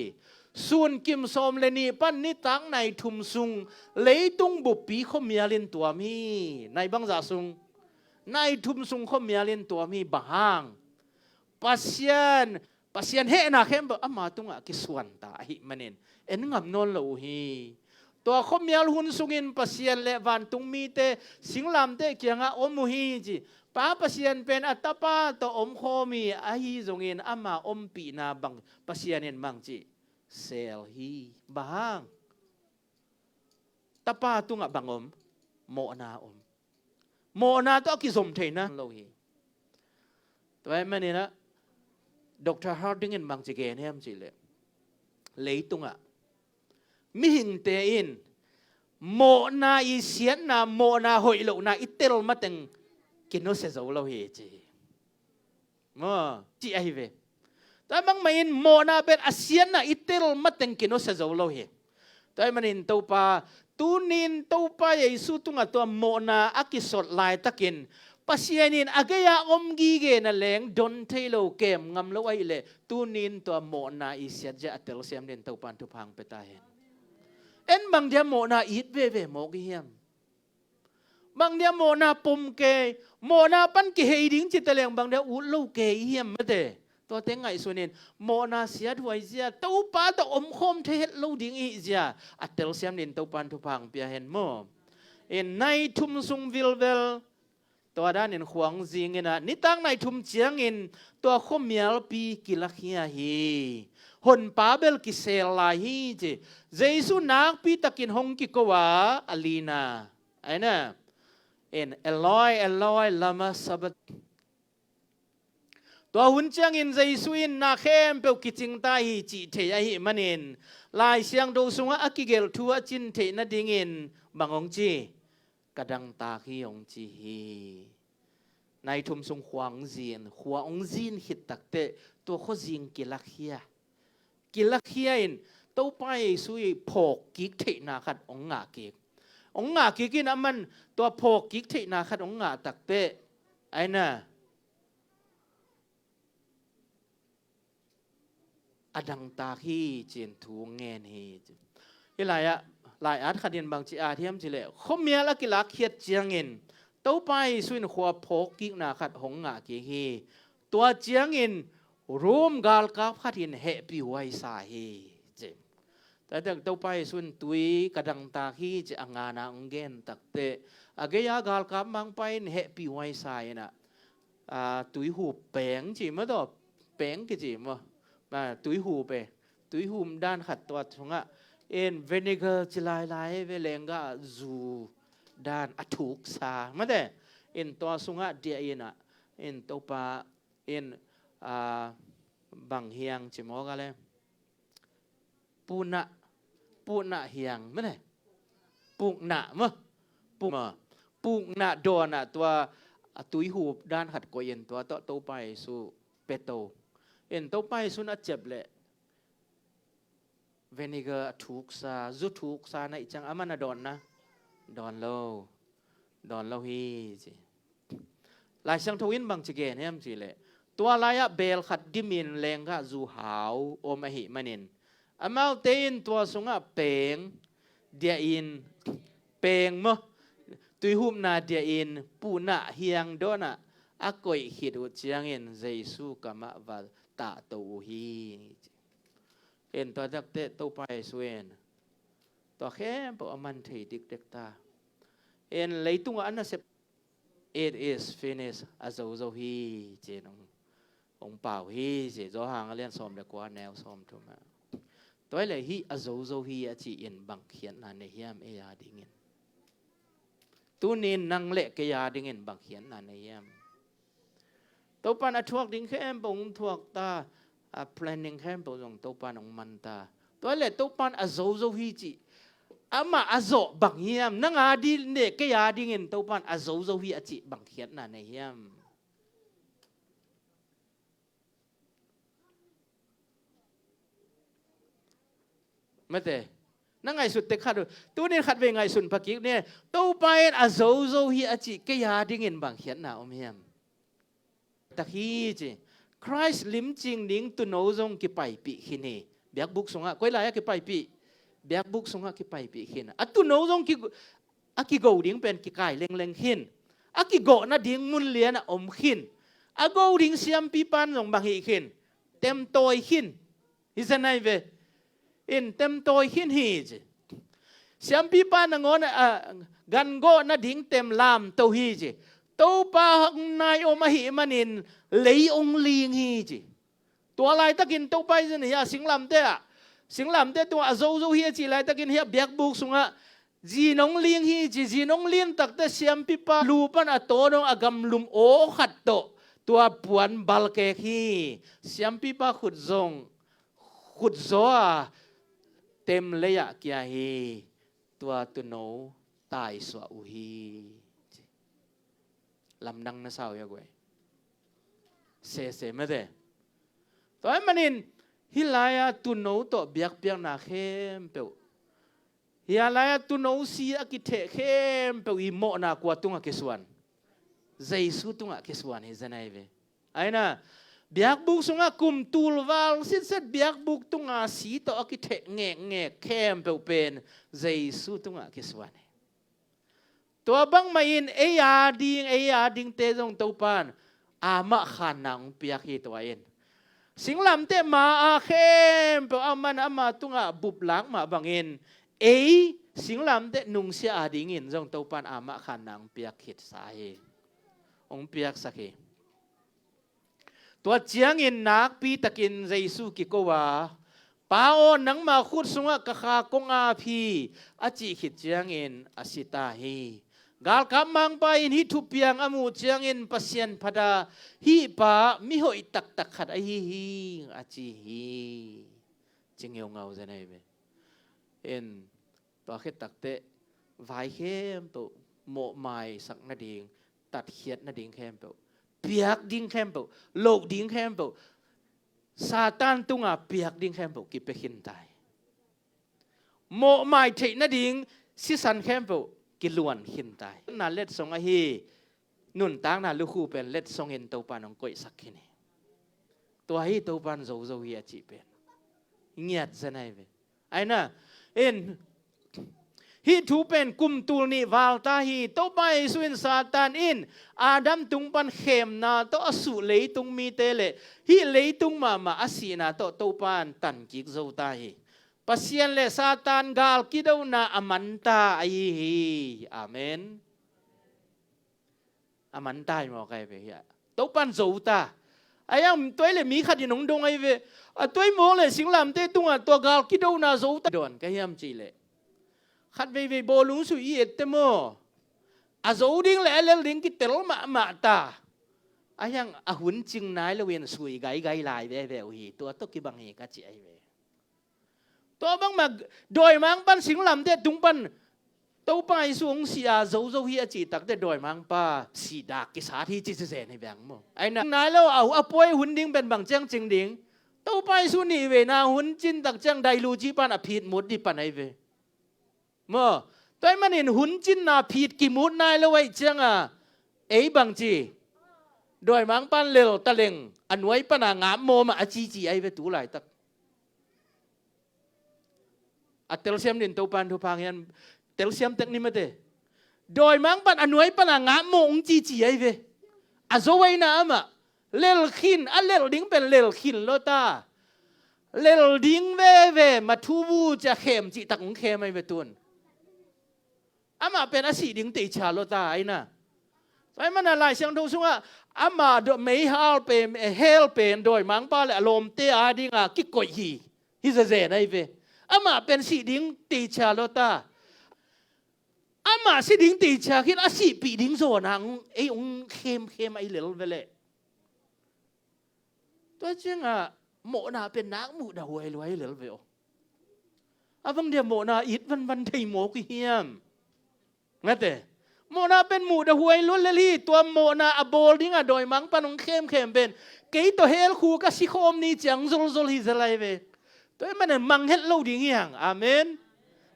Sunkim sawm le nih pan nitak nai thum sung leitung buppi khuamial in tuam hi. Nai bangzah sung? Nai thum sung khuamial in tuam hi. Bang hang? Pasian, Pasian hehna khempeuh ama tungah kisuan ta ahih manin en ngam nawn lo uh hi. Tua khuamial hun sungin Pasian le vantung mite singlamteh kiangah om uh hi ci. Pa Pasian pen a Tapa tawh omkhawm hi, ahi zongin ama ompihna bang Pasian in bang ci? Sel hi. Bang hang? Tapa tungah bang om? Mawhna om. Mawhna tawh a kizom theihna lo hi. Tua ahih maninah Doctor Harding in bangci gen hiam cihleh, leitungah mihingte in mawhna i siatna, mawhna hoih lohna i tel mateng kinusia zo lo hi ci. Maw, ci ahi ve. Tua bangmah in mawhna pen a siatna i tel mateng kinusia zo lo hi. Tua ahih manin Topa, tunin Topa Jesu tungah tua mawhna a kisot laitakin Pasian in a gei-a om gige na leng don thei lo, kem ngam lo ahih leh, tunin tua mawhna i siat zia a telsiam din Topa in thupha hong pia ta hen. En bang dia mawhna it veve mawk i hiam? Bang dia mawhna pom kei, mawhna pan kihei ding ci taleng bang dia ut lo kei i hiam mate? Tuate ngaihsunin, mawhna siathuai zia, Topa tawh omkhawm thei het lo ding i hih zia a telsiam din Topa in thupha hong pia hen maw. In nai thum sung vilvel tua danin khua hong zingin ah, nitak nai thum ciangin tua khuamialpi kilakhia hi. Honpa bel kisel lai hi ci. Jesu nakpi takin hong kiko a, a lina, aina, in, "Eloi, Eloi, lama sabat." Tua hun ciangin Jesu in, "Na khempeuh kicing ta hi," cih thei ahih manin, Lai Siangtho sungah a kigelh thu a cin theih nadingin bang hong ci? "Ka dangtak hi," hong ci hi. Nai thum sung khua hong zin, khua hong zin khit takteh tua khuazing kilakhia. Kilakhia in Topa Jesu i phawk kik theihna khat hong ngah kik. Hong ngah kik in aman tua phawk kik theihna khat hong ngah takteh, aina, "A dangtak hi," ci-in thu ngen hi. Hih lai-ah lai-at khat in bangci at hiam cihleh, khuamial a kilakkhiat ciangin Topa Jesu in khua phawk kikna khat hong ngah kik hi. Tua ciangin Rom galkap khat in hehpihhuai sa hi ci. Tua ciang Topa Jesu in tui ka dangtak hi ci a ngana hong gen takteh, a gei-a galkap mangpa in hehpihhuai sa in ah, a, tuihup peng ci maw, tua peng kici maw, a, tuihup e, tuihup dan khat tua sungah in vinegar ci lailai ve, lenggah zu dan a thuksa mate, in tua sungah diah in ah, in Topa in, a, bang hiang ci maw ka le, pukna, pukna hiang mate. Pukna maw. Puk maw. Pukna dawnah tua a tuihup dan khat koih in tua tawh Topa Jesu pia to. In Topa Jesu in a ciap leh vinegar a thuksa, zu thuksa na hih ciang aman a dawnna, dawn lo. Dawn lo hi ci. Lai Siangtho in bangci gen hiam cihleh, tua lai-ah beel khat dimin lenggah zu hau om ahih manin, amaute in tua sungah peng diah in, peng maw, tuihupna diah in pukna hiang dawnah a koih khit uh ciangin Jesu kamah va tahto uh hi ci. In tua takteh Topa Jesu in tua khempeuh a man thei dikdek ta. In leitungah a nasep, "It is finished," a zozo hi ci-in hong, hong pau hi ci. Johan a lian sawm le kua, neu sawmthum ah. Tua hileh hih a zozo hi a cih in bang khiatna nei hiam ei a dingin? Tunin nang le kei a dingin bang khiatna nei hiam? Topan a thuak ding khempeuh hong thuak ta, a planning khempeuh zong Topan hong man ta. Tua hileh Topan a zozo hi cih amah a zawh bang hiam? Nang a ding le kei a dingin Topan a zozo hi a cih bang khiatna nei hiam? Mate, na ngaihsut tek khat uh, tunin khatvei ngaihsun pakik ni. Topa in a zozo hi a cih kei a dingin bang khiatna om hiam? Tak hi ci. Khrist limcing ding tuuno zong kipaipih khin hi. Biakbuk sungah, koi lai-ah kipaipih? Biakbuk sungah kipaipih khin. A tuuno zong ki, a kigo ding pen kikai lengleng khin. A kigo nading mun lianah om khin. A go ding siampipan zong bang hih khin? Temtawi khin. Hi zen ai ve. In temtawi khin hi ci. Siampipa nangawn a, a, gangawh nading tem lamto hi ci. Topa hong nai om ahih manin lei hong ling hi ci. Tua laitakin Topa i zin hi a singlamteh ah, singlamteh tungah a zozo hi a cih laitakin hi a biakbuk sungah zin hong ling hi ci. Zin hong ling takteh siampipa lu pan a tawn hong a gamlum aw khat tawh tua puan balkek hi. Siampipa khut zong khutzaw a tem lei-ah kia hi. Tua tuuno taisuah uh hi. Lamdang na sa uh hi a guai. Sese mate. Tua ahih manin hih lai-a tuuno tawh biakpiakna khempeuh, hih lai-a tuuno si a kitheh khempeuh i mawhna kua tungah kisuan? Jesu tungah kisuan hi zen ahi ve. Aina, biakbuk sungah kum tul val sitset biakbuk tunga si tawh a kitheh ngekngek khempeuh pen Jesu tungah kisuan hi. Tua bangmah in ei a ding, ei a dingte zong Topan amah khanna hong piak hi. Tua in singlamteh ma a khempeuh aman ama tungah bup lak mah bangin ei singlamteh nungsia a dingin zong Topan amah khanna hong piak khitsa hi. Hong piaksak hi. Tua ciangin nakpi takin Jesu kiko a, Pa aw, nangma khut sungah ka kha kong ap hi, a cih khit ciangin a si ta hi. Galkap mangpa in hih thupiang a muh ciangin Pasian phat a, hih pa mihoih taktak khat ahi hi, a ci hi. Ci ngeungau zen ahi ve. En, tua khit takteh vai khempeuh mawhmaisak nading, tatkhiat nading khempeuh, piak ding khempeuh, loh ding khempeuh, Satan tunga piak ding khempeuh kipia khin ta hi. Mawhmai theih nading sisan khempeuh kiluan khin ta hi. Na letsong ahi, nuntakna lukhu pen letsongin Topan hong koihsak khin hi. Tua hi Topan zozo hi a cih pen ngiat zen ahi ve. Aina, en, hih thu pen kum tul nih val ta hi. Topa Jesu in Satan in Adam tung pan khemna tawh a suh leitung mite le hih leitung mahmah a sihna tawh Topan tankik zo ta hi. Pasian le Satan gal kidona a man ta ahi hi. Amen. A man ta hi mawk ahi ve hia. Topan zo ta. A hiang tuai le mi khat in hong dong ahi ve. A tuai mawk le singlamteh tungah tua gal kidona zo ta dawn ka hiam cih leh, khat veivei bawlung sui i ette maw? A zo ding le a lel ding kitel mahmah ta. A hiang a hun cing nai lo in sui gaigai lai veve uh hi. Tua tawh kibang hi ka ci ahi ve. Tua bangmah dawimang pan singlamteh tung pan Topa Jesu hong si a zozo hi a cih takteh dawimangpa sihdak kisat hi ci zen hi beng maw? Aina nai lo a, a puai hun ding pen bang ciang cing ding? Topa Jesu nih veina hun cin tak ciang dailuci pan a phit mut dih pan ahi ve. Maw? Tua ahih manin hun cinna phit kimut nai lo ahih cianga ei bangci? Dawimangpan lel taleng a nuai pana ngapmawm ah a cici ahi ve tu laitak. A telsiam din Topan thupha hian telsiam tek ni mate. Dawimangpan a nuai pana ngapmawm hong cici ahi ve. A zo aina amah lel khin, a lel ding pen lel khin lo ta. Lel ding veve, mathubu cia khem cihtak hong khem ahi ve tun. Amah pen a sih ding teichia lo ta aina. Tua ahih mana Lai Siangtho sungah amah meihal pen, hell pen dawimangpa le a lawmte a dinga kikoih hi. Hi zezen ahi ve. Amah pen sih ding teichia lo ta. Amah si ding teichia khin a sihpih ding zawna ei hong khemkhem ahi lel veleh. Tua ciangah mawhna pen nak muh dah huai luai lel ve aw. A bang dia mawhna it vanvan thei mawk i hiam? Ngate. Mawhna pen muh dah huai luai lel hi. Tua mawhna a bawl dingah dawimangpan hong khemkhem pen kei tawh hell khu ka sikhawm ni ciang zolzol hi zelai ve. Tua ahih manin manghet lo ding hiang. Amen.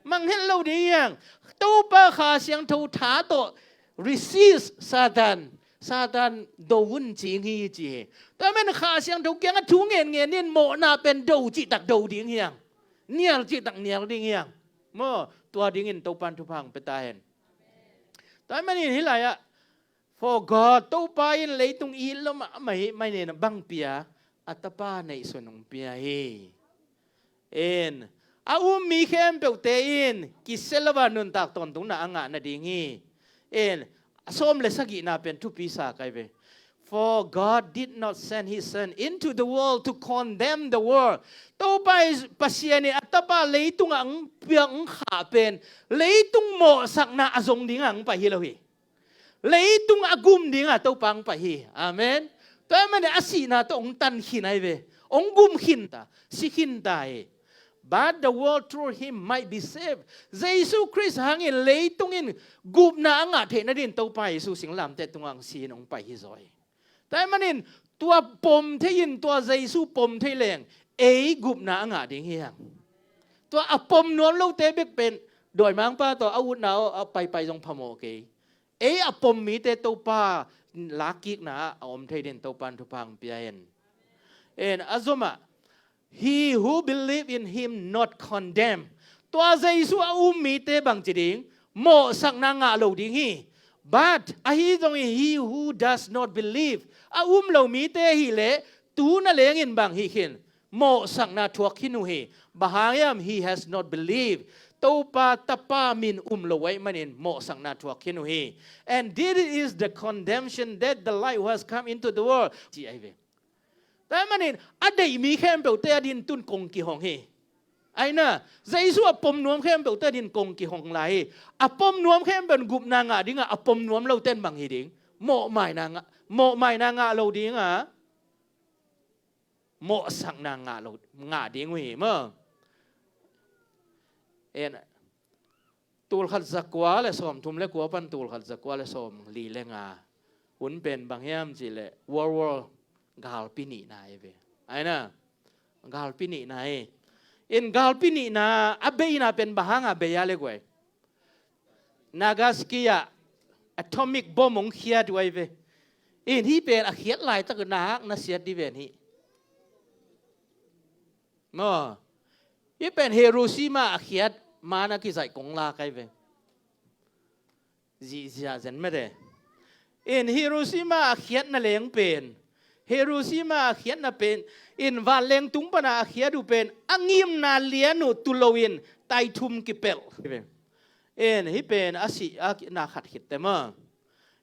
Manghet lo ding hiang. Topa Kha Siangtho tha tawh resist Satan. Satan do un cing hi ci hi. Tua ahih manin Kha Siangtho kiangah thu ngenngen in mawhna pen do cihtak do ding hiang. Nial cihtak nial ding hiang. Maw, tua dingin Topan thupha hong pia ta hen. Tua ahih manin hih lai-ah For God, Topa in leitung it lo mahmah ahih manin bang pia, a tapa neihsun hong pia hi. In, A um mi khempeuhte in kisia lo a nuntak tawntungna a ngah nading hi. In, a sawm le sagihna pen thupi sa kai ve. For God did not send his Son into the world to condemn the world. Topa Pasian in a tapa leitungah ang piak ang khah pen leitung mawhsakna a zong dingah ang pai hi lo hi. Leitung a gum dingah Topa ang pai hi. Amen. Tua ahih manin a sihna tawh hong tan khin ahi ve. Hong gum khin ta, si khin ta hi. But the world through him might be saved. Jesu Khrist hangin leitung in gupna a ngah theih nadin Topa Jesu singlamteh tungah ang si in hong pai hi zaw hi. Tua ahih manin tua pom thei in, tua Jesu pom thei leng ei gupna a ngah ding hi hang. Tua a pom nuam lote bek pen dawimangpa tawh a utna aw a paipai zong phamawh kei. Ei a pom mite Topa lakkikna a om thei din Topa in thupha ang pia in. En a zomah, he who believe in him not condemn. Tua Jesu a um mite bang ci ding, mawhsakna ngah lo ding hi. But ahi zongin he who does not believe, a um lo mite hileh tu na lengin bang hi khin, mawhsakna thuak khin uh hi. Bang hang hiam, he has not believed. Topa Tapa min um lo ahih manin mawhsakna thuak khin uh hi. And this is the condemnation that the light has come into the world, ci ahi ve. Tua ahih manin a deih mi khempeuhte a din tun kong kihong hi. Aina, Jesu a pom nuam khempeuhte a din kong kihong lai hi. A pom nuam khempeuh in gupna ngah dingah a pom nuam lote in bang hi ding, mawhmaina ngah, mawhmaina ngah lo dingah mawhsakna ngah lo, ngah ding uh hi maw. En, tulkhat zakua le sawmthum le kua pan tulkhat zakua le sawmli le nga hun pen bang hiam cihleh World War galpi nihna hi ve. Aina, galpi nihna hi. In galpi nihna a beina pen bang hanga bei a le guai, Nagasaki ah atomic bomb hong khiat uh ahi ve. In hih pen a khiat laitak nak na siat di ven hi. Maw, hih pen Hiroshima a khiat man a kizaih kong lak ahi ve. Zihziah zen mete. In Hiroshima a khiatna leng pen, Hiroshima a khiatna pen, in vanleng tung pana a khiat uh pen a ngimna lian uh tu loin tai thum kipelh. In hih pen a si a na khat khit te maw.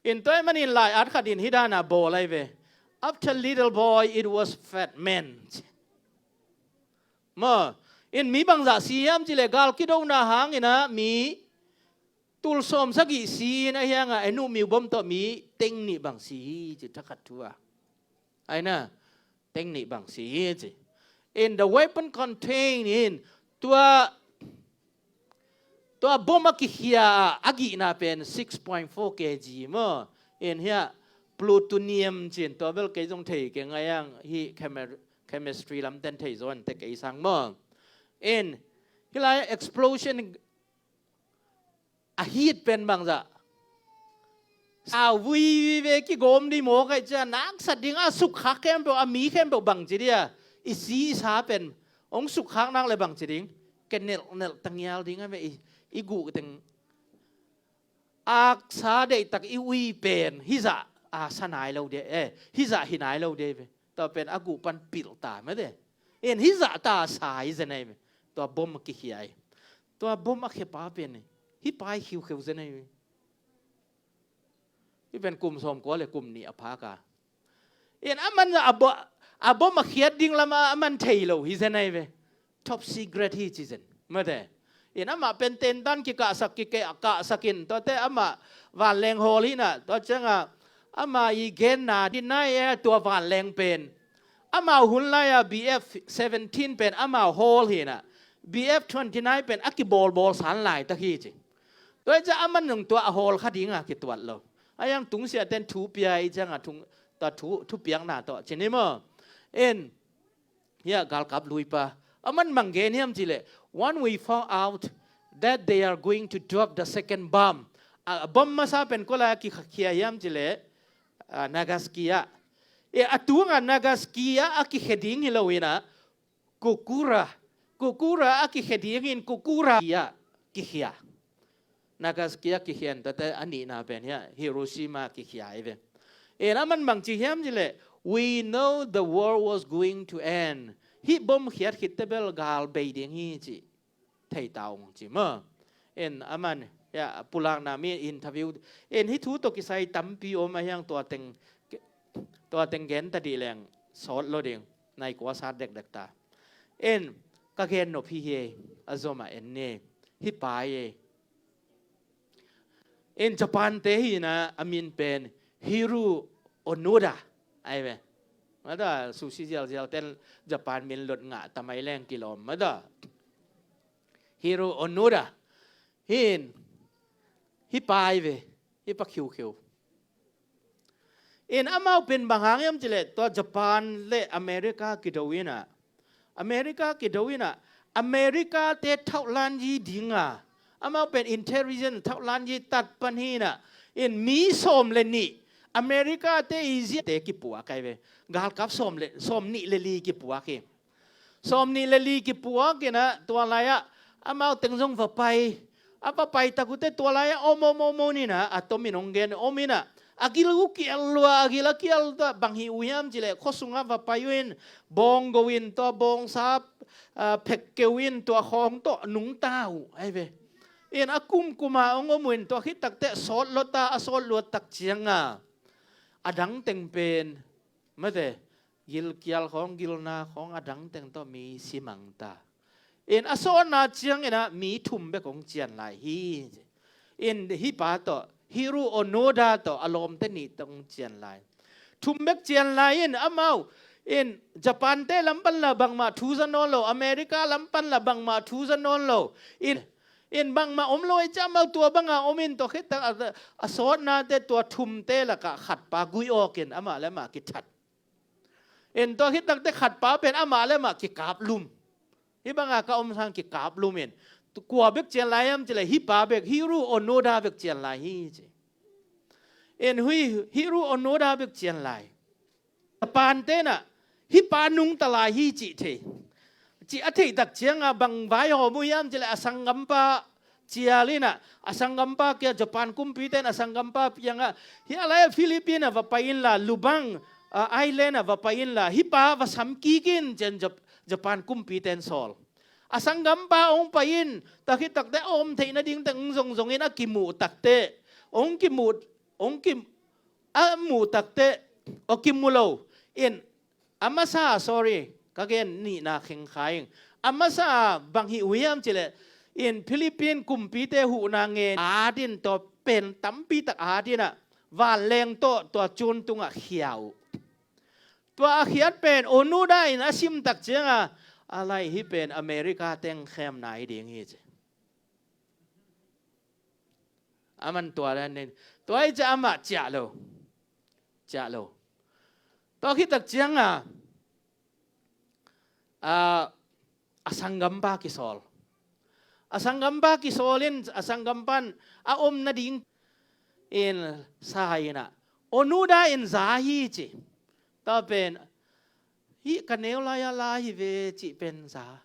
In tua ahih manin lai-at khat in hih dana bawl ahi ve. After little boy it was fat man. Maw, in mi bangzah si hiam cihleh gal kidona hangin ah mi tul sawm sagih si in, a hiangah enu miu bom tawh mi teng nih bang si hi ci, thakhat thu a. Aina, teng nih bang si hi ci. In the weapon contained in tua, tua bom a kikhia a, a gihna pen six point four K G maw. In hiah plutonium cin, tua bel kei zong thei keng a, hiang hih chemi-, chemistry lamten thei zaw in te kei sang maw. In hih lai explosion a hit pen bangzah sau vui ve kigawm dih maw, kaih ciah naksat ding a sukkhak khempeuh, a mi khempeuh bangci dih a, i si i sa pen hong sukkhak nak le bangci ding, kenelh nelh tangial ding a ve i, i guh teng. Aksa deihtak i ui pen hizah a sa nai lo dih, eh, hizah hi nai lo dih ve. Tua pen a guh pan pilh ta mete. In hizah ta sa hi zen ahi ve. Tua bom a kikhia hi. Tua bom a khiapa pen hih pai khiukheu zen ahi ve. Hih pen kum sawmkua le kum nih a phak a. In a man a bo-, a bom a khiat ding lam a man thei lo hi zen ahi ve. Top secret hi ci zen mete. In amah pen tentan kikahsak, kikahsak in, tuate amah vanleng hawl hi na, tua ciangah amah i genna hi nai e, tua vanleng pen amau hun lai-a B F seventeen pen amau hawl hi na, B F twenty-nine pen a kibawlbawl san laitak hi ci. Tua ciah a man nung tua a hawl kha dinga kituat lo. A hiang tungsiahten thu pia i ciangah thung, tua thu, thupiakna tawh ci ni maw. In hiah galkap luipa a man bang gen hiam cihleh, when we found out that they are going to drop the second bomb. A, a bom masa pen kua lai a kikhia hiam cihleh, a, Nagasaki ah. E, a tungah Nagasaki ah a kikhia ding hi lo in ah, Kokura, Kokura a kikhia ding in Kokura ah kikhia. Nagasaki a kikhian tate a nihna pen hiah Hiroshima a kikhia hi ve. En a man bang ci hiam cihleh, we know the war was going to end. Hih bom khiat khitte bel gal bei ding hi ci. thei ta ung ci maw. In aman, ya, pulakna mi interview, in hih thu tawh kisai tampi om a hiang tua teng, tua teng gen ta dih leng sawt lo ding, nai kua sat dekdek ta. In ka gen nop hi hi ei, a zom a en ni, hih pa hi ei. In Japan te hi na, a min pen Hiroo Onoda ahi ve. Mata sushi zialzial ten Japan min lot ngah ta mai leng kilawm mata. Hiroo Onoda. Hin, hih pa ahi ve, hih pa khiukheu. In amau pen bang hang hiam cileh, tua Japan le America kido inah, America kido inah, America te thauhlan yi dinga, amau pen intelligence thauhlan yi tat pan hinah, in mi sawm le nih, America te Egypt te kipuak ahi ve. Galkap sawm le, sawm nih le li kipuak hi. Sawm nih le li kipuak inah, tua lai-ah amau teng zong va pai. A va pai tak uh teh tua lai-ah om om om om inah, a tomin hong gen om inah, a gil uh kial lua, a gil a kial ta bang hi uh hiam cileh, khua sungah va pai uh in, bawng go in tua bawngsa, ah, phek keu in tua khawng tawh nungta uh ahi ve. In a kumkuma hong om uh in tua khit tak teh sawt lo ta, a sawt luat tak cianga a dang teng pen mate, gilkial khawng, gilna khawng a dang teng tawh mi simang ta. In a sawtna ciang inah mi thum bek hong cian lai hi. In hih pa tawh, Hiroo Onoda tawh a lawmte nih tawh hong cian lai. Thum bek cian lai in amau, in Japan te lam pan la bangmah thu za nawn lo, America lam pan la bangmah thu za nawn lo. In, in bangmah om lo ei ciah amau tua banga om in tua khit tak a, a sawtna te tua thum te lakah khat pa guih awk in amah le amah kithat. In tua khit tak teh khat pa pen amah le amah kikaplum. Hih banga ka om sang kikaplum in. Tu kua bek cian lai hiam cileh, hih pa bek, Hiroo Onoda bek cian lai hi ci. In hui, Hiroo Onoda bek cian lai. Japan te inah, hih pa nungta lai hi cih thei. Cih a theih tak cianga bang vaihawm uh hiam cileh, a sanggampa cial inah, a sanggampa kia, Japan kumpite in a sanggampa piangah, hih a lai-ah Philippine ah va pai inla, Lubang, ah, Island ah va pai inla, hih pa va sam kik in ci-in Jap-, Japan kumpite in sawl. A sanggampa hong pai in, tua khit tak teh a om theih nading teng hong zongzong in a kimuh tak teh, hong kimuh, hong kim-, a muh tak teh, a kimu lo in, a masa, sorry, ka gen nihna khengkha ing. A masa bang hi uh hiam cileh, in Philippine kumpite huhna ngen at in tua pen tampi tak at inah, vanleng tawh tua cun tungah khia uh. Tua a khiat pen Onoda in a sim tak cianga, a lai hih pen America teng khemna hi ding hi ci. Aman tua dan nen. Tua hi ciah amah ciah lo. Ciah lo. Tua khit tak cianga, ah, a sanggampa kisawl. A sanggampa kisawl in, a sanggampa in a om nading in sa inah, Onoda in za hi ci. Tua pen, hih ka neu lai-ah la hi ve cih pen za.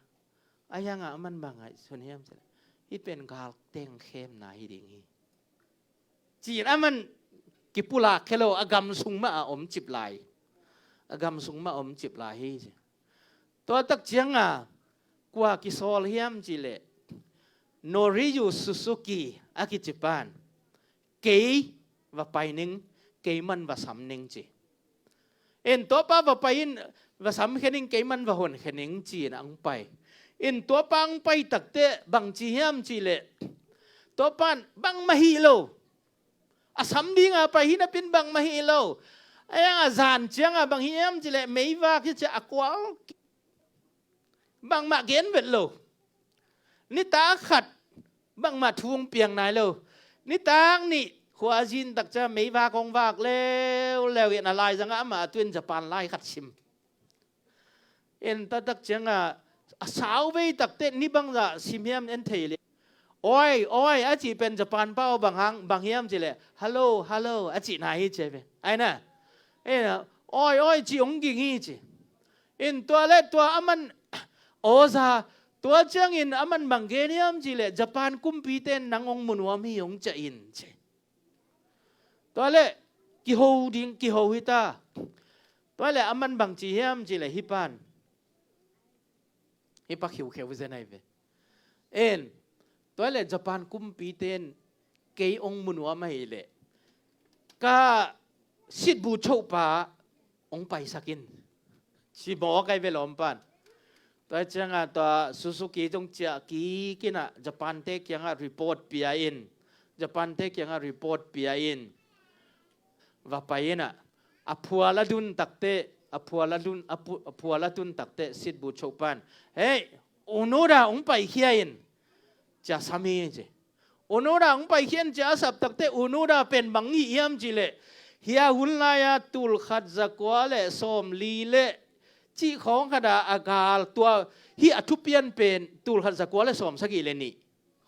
A hiangah aman bang ngaihsun hiam cileh, hih pen gal teng khemna hi ding hi. Ci-in aman kipulak khe lo, a gam sung mah a om cip lai. A gam sung mah a om cip lai hi ci. Tua tak cianga kua kisawl hiam cileh, Noriyu Suzuki a kici pan, kei va pai ning, kei man va sam ning ci. In tua pa va pai in, va sam khe ning, kei man va hon khe ning ci-in ang pai. In tua pa ang pai tak teh bang ci hiam cileh, tua pan bangmah hi lo. A sam dinga pai hi napin bangmah hi lo. A hiangah zan cianga bang hi hiam cileh, meivak hi ciah a kual. Bangmah gen vet lo. Nitak khat bangmah thu hong piang nai lo. Nitak nih khuazin tak ciah meivak hong vak leuleu in a laizangah amah a tuin Japan lai khat sim. En taktak ciangah a sauvei takte ni bangzah sim hiam en thei le. Oi, oi a cih pen Japan pau bang hang, bang hiam cih leh hello, hello a cihna hi ci ve. Aina, ena, oi, oi cih hong ging hi ci. In tua le tua aman awza, tua ciangin aman bang gen hiam cih leh Japan kumpite in nang hong munuam hi hong ciah in ci. Tua le kiho ding, kiho hi ta. Tua le aman bang ci hiam cih leh hih pan, hih pa khiukheu zen ahi ve. En, tua le Japan kumpite in kei ong mu nuam ahih leh ka sitbu chopa ong paisak in. Ci mawk ai ve lawmpan. Tua ciangah tua Suzuki zong ciah kik in ah Japan-te kiangah report pia in. Japan-te kiangah report pia in. Va pai in ah a phual a dun takteh, a phual a dun, a phu-, a phual a dun takteh sitbu chopan, "Hei, Onoda ong paikhia in," ci-a sam hi ci. Onoda ong paikhia in ci-a a sap takteh Onoda pen bang hih hiam cih leh, hih a hun lai-a tul khat za kua le sawm li le cih khawng khat a a gal, tua hih a thupian pen tul khat za kua le sawm sagih le nih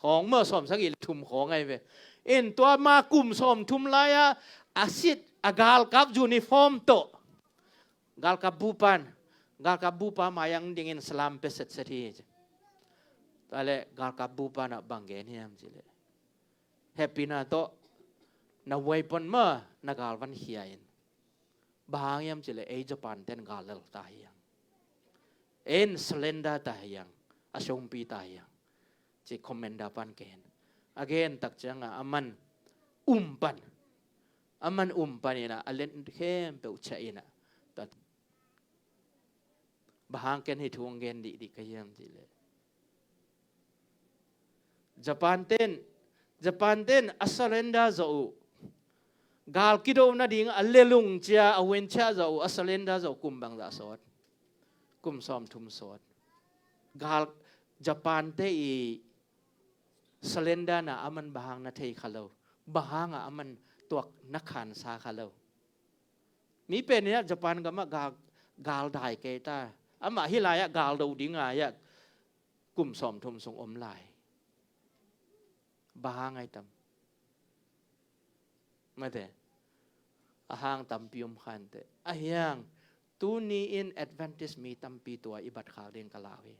khawng maw, sawm sagih le thum khawng ai ve. En, tua ma kum sawm thum lai-a a sit a galkap uniform tawh galkap bupan, galkap bupa mai-ah dingin salam pia setset hi ci. Tua le galkap bupa in ah bang gen hiam cih leh, "Hehpihna tawh na weapon maw, na galvan khia in. Bang hang hiam cih leh ei Japan-te in gal lel ta hi hang. Ei in surrender ta hi hang, a songpi ta hi hang," ci commander pan gen. A gen tak ciangah aman um pan, aman um pan in ah a len khempeuh ciah in ah, tua, "Bang hang ken hih thu ong gen dihdih ka hiam cih leh, Japan-te in, Japan-te in a surrender zawh uh, gal kido nading a lelung cia a wen ciah zawh uh, a surrender zawh uh kum bangzah sawt? Kum sawm thum sawt. Gal, Japan-te i surrender na aman bang hang na thei kha lo, bang hang a aman tuak na khansa kha lo. Mi pen hi ah Japan gamah gal, gal dai kei ta. Amah hih lai-ah gal do ding a hi ah kum sawm thum sung om lai. Bang hang ai tam? Mate, a hang tampi om khante. A hiang, tuni in Adventist mi tampi tua i bat khak ding ka lau hi.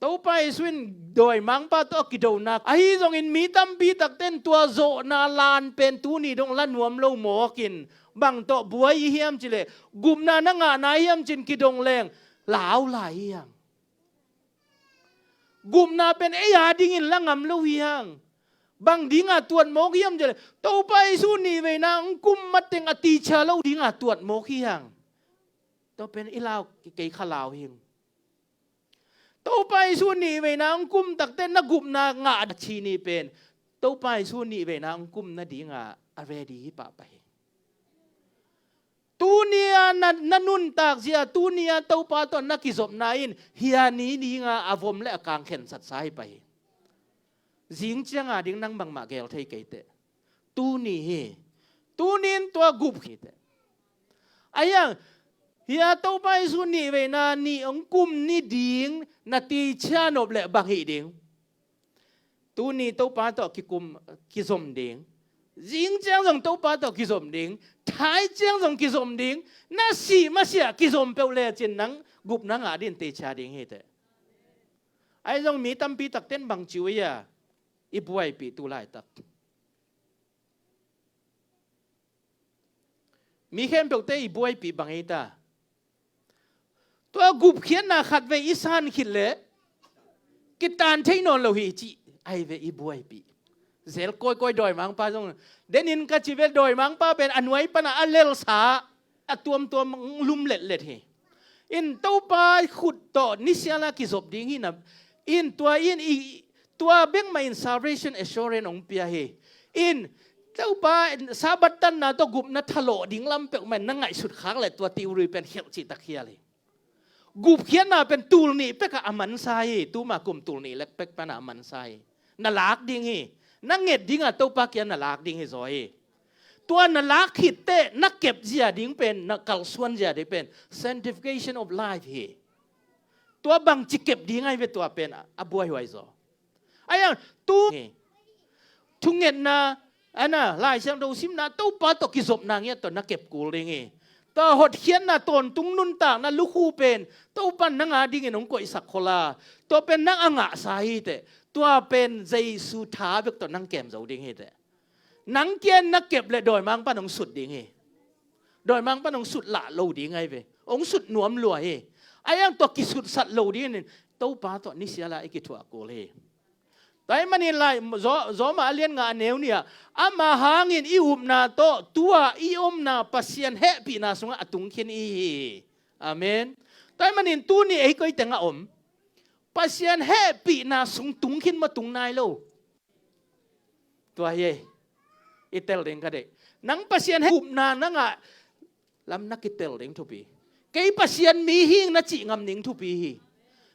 Topa Jesu in dawimangpa tawh a kidona, ahi zongin mi tampi takten tua zawhna lan pen tuni dong la nuam lo mawkin, bang tawh buai i hiam cileh, gupna na ngahna i hiam cin kidong leng, lau lai i hiam? Gupna pen ei a dingin la ngam lo hi hang. Bang dinga tuat mawk hiam cileh, Topa Jesu nih veina hong kum mateng a ticia lo dinga tuat mawk hi hang. Tua pen i lau, kei kha lau hing. Topa Jesu nih veina hong kum takte na gupna ngah a ci ni pen, Topa Jesu nih veina hong kum nadinga a ready hi pahpah hi. Tuni a na, na nuntak zia, tuni a Topa tawh na kizopna in hia ni dinga a vom le a kang khensatsa hi pah hi. Zing cianga ding nang bangmah gel thei keiteh. Tuni hi. Tuni in tua gup khiteh. A hiang, hia Topa Jesu nih veina nih hong kum ni ding na ticia nop le bang hih ding? Tuni Topa tawh kikum, kizom ding. Zing ciang zong Topa tawh kizom ding. Thai ciang zong kizom ding. Na sih masiah kizom peuh lecin nang gupna ngah din teicia ding hiteh. Ahi zong mi tampi takten bang ci uh ia i buaipih tu laitak. Mi khempeuhte i buaipih bang ei ta? Tua gupkhiatna khatvei i san khit leh kitan thei nawn lo hi cih ahi ve i buaipih. Zel kawikawi dawimangpa zong, denin ka ci ve dawimangpa pen a nuai pana a lelsa a tuamtuam lum letlet hi. In Topa khut tawh nisiala kizop ding hi na. In tua in i, tua bek mah in salvation assurance hong pia hi. In Topa Sabbath tanna tawh gupna thalawh ding lam peuhmah in na ngaihsut khak le tua theory pen khialh cihtak khial hi. Gupkhiatna pen tul nih pekah a mansa hi. Tuma kum tul nih lek pek pana a mansa hi. Na lak ding hi. Na nget dinga Topa kia na lak ding hi zaw hi. Tua na lak khitteh na kep zia ding pen, na kalsuan zia ding pen sanctification of life hi. Tua bangci kep ding ahi ve tua pen a, a buaihuai zaw. A hiang tu hi. Thungetna, ana, Lai Siangtho simna, Topa tawh kizopna ngiat tawh na kep kul ding hi. Tua hotkhiatna tawntung nuntakna lukhu pen Topa nang a dingin hong koihsak kholh a, tua pen nang a ngahsa hiteh. Tua pen Jesu tha bek tawh nang kem zo ding hiteh. Nang kia in na kep le dawimangpan hong sut ding hi. Dawimangpan hong sut lah lo ding ahi ve. Hong sut nuam lua hi. A hiang tua kisutsat lo dingin Topa tawh nisiala i kithuah kul hi. Tua ahih manin lai, Zo-, Roma a lian nga a neu nih ah, ama hangin i upna tawh tua i omna Pasian hehpihna sungah a tungkhin i hi. Amen. Tua ahih manin tuni ei koi teng a om, Pasian hehpihna sung tungkhin maw, tung nai lo? Tua hi ei. I tel ding ka deih. Nang Pasian hehpihna na ngah lam na kitel ding thupi. Kei Pasian mi hing na cih ngam ding thupi hi.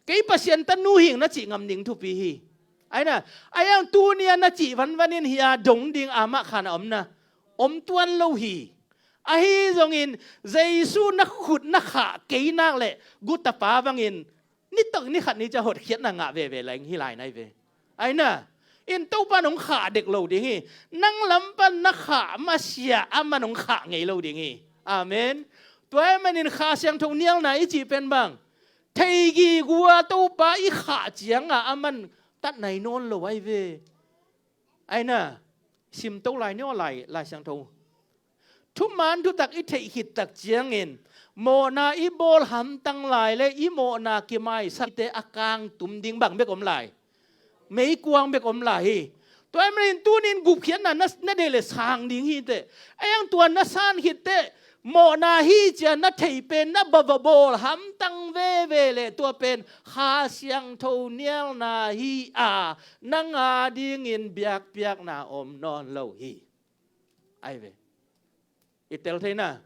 Kei Pasian tanu hing na cih ngam ding thupi hi. Aina, a yang tuni a na cih vanvan in hi a, dong ding amah khan a om na, om tuan lo hi. Ahi zongin Jesu na khut na khah kei nak leh gutapa bangin ni tawh ni khat ni ciang hotkhiatna ngah veve lai hi lai nai ve. Aina, in Topa in hong khah dek lo ding hi. Nang lam pan na khah masiah aman hong khah ngei lo ding hi. Amen. Tua ahih manin Kha Siangtho nialna i cih pen bang, thei gige a Topa i khah ciangah aman tat nai nawn lo ahi ve. Aina, simto lai ni aw, lai, Lai Siangtho. Thuman thutak i theih khit tak ciangin mawhna i bawl hamtang lai leh i mawhna kimaisakte a kangtum ding bang bek om lai? Meikuang bek om lai hi. Tua ahih manin tuni in gupkhiatna na, na deih leh sang ding hi teh. A yang tua na san khit teh, mawhna hi ci-a na theih pen na ba, ba bawl hamtang veve leh tua pen Kha Siangtho nialna hi a, nang a dingin biakpiakna om nawn lo hi. Ahi ve. I tel thei na?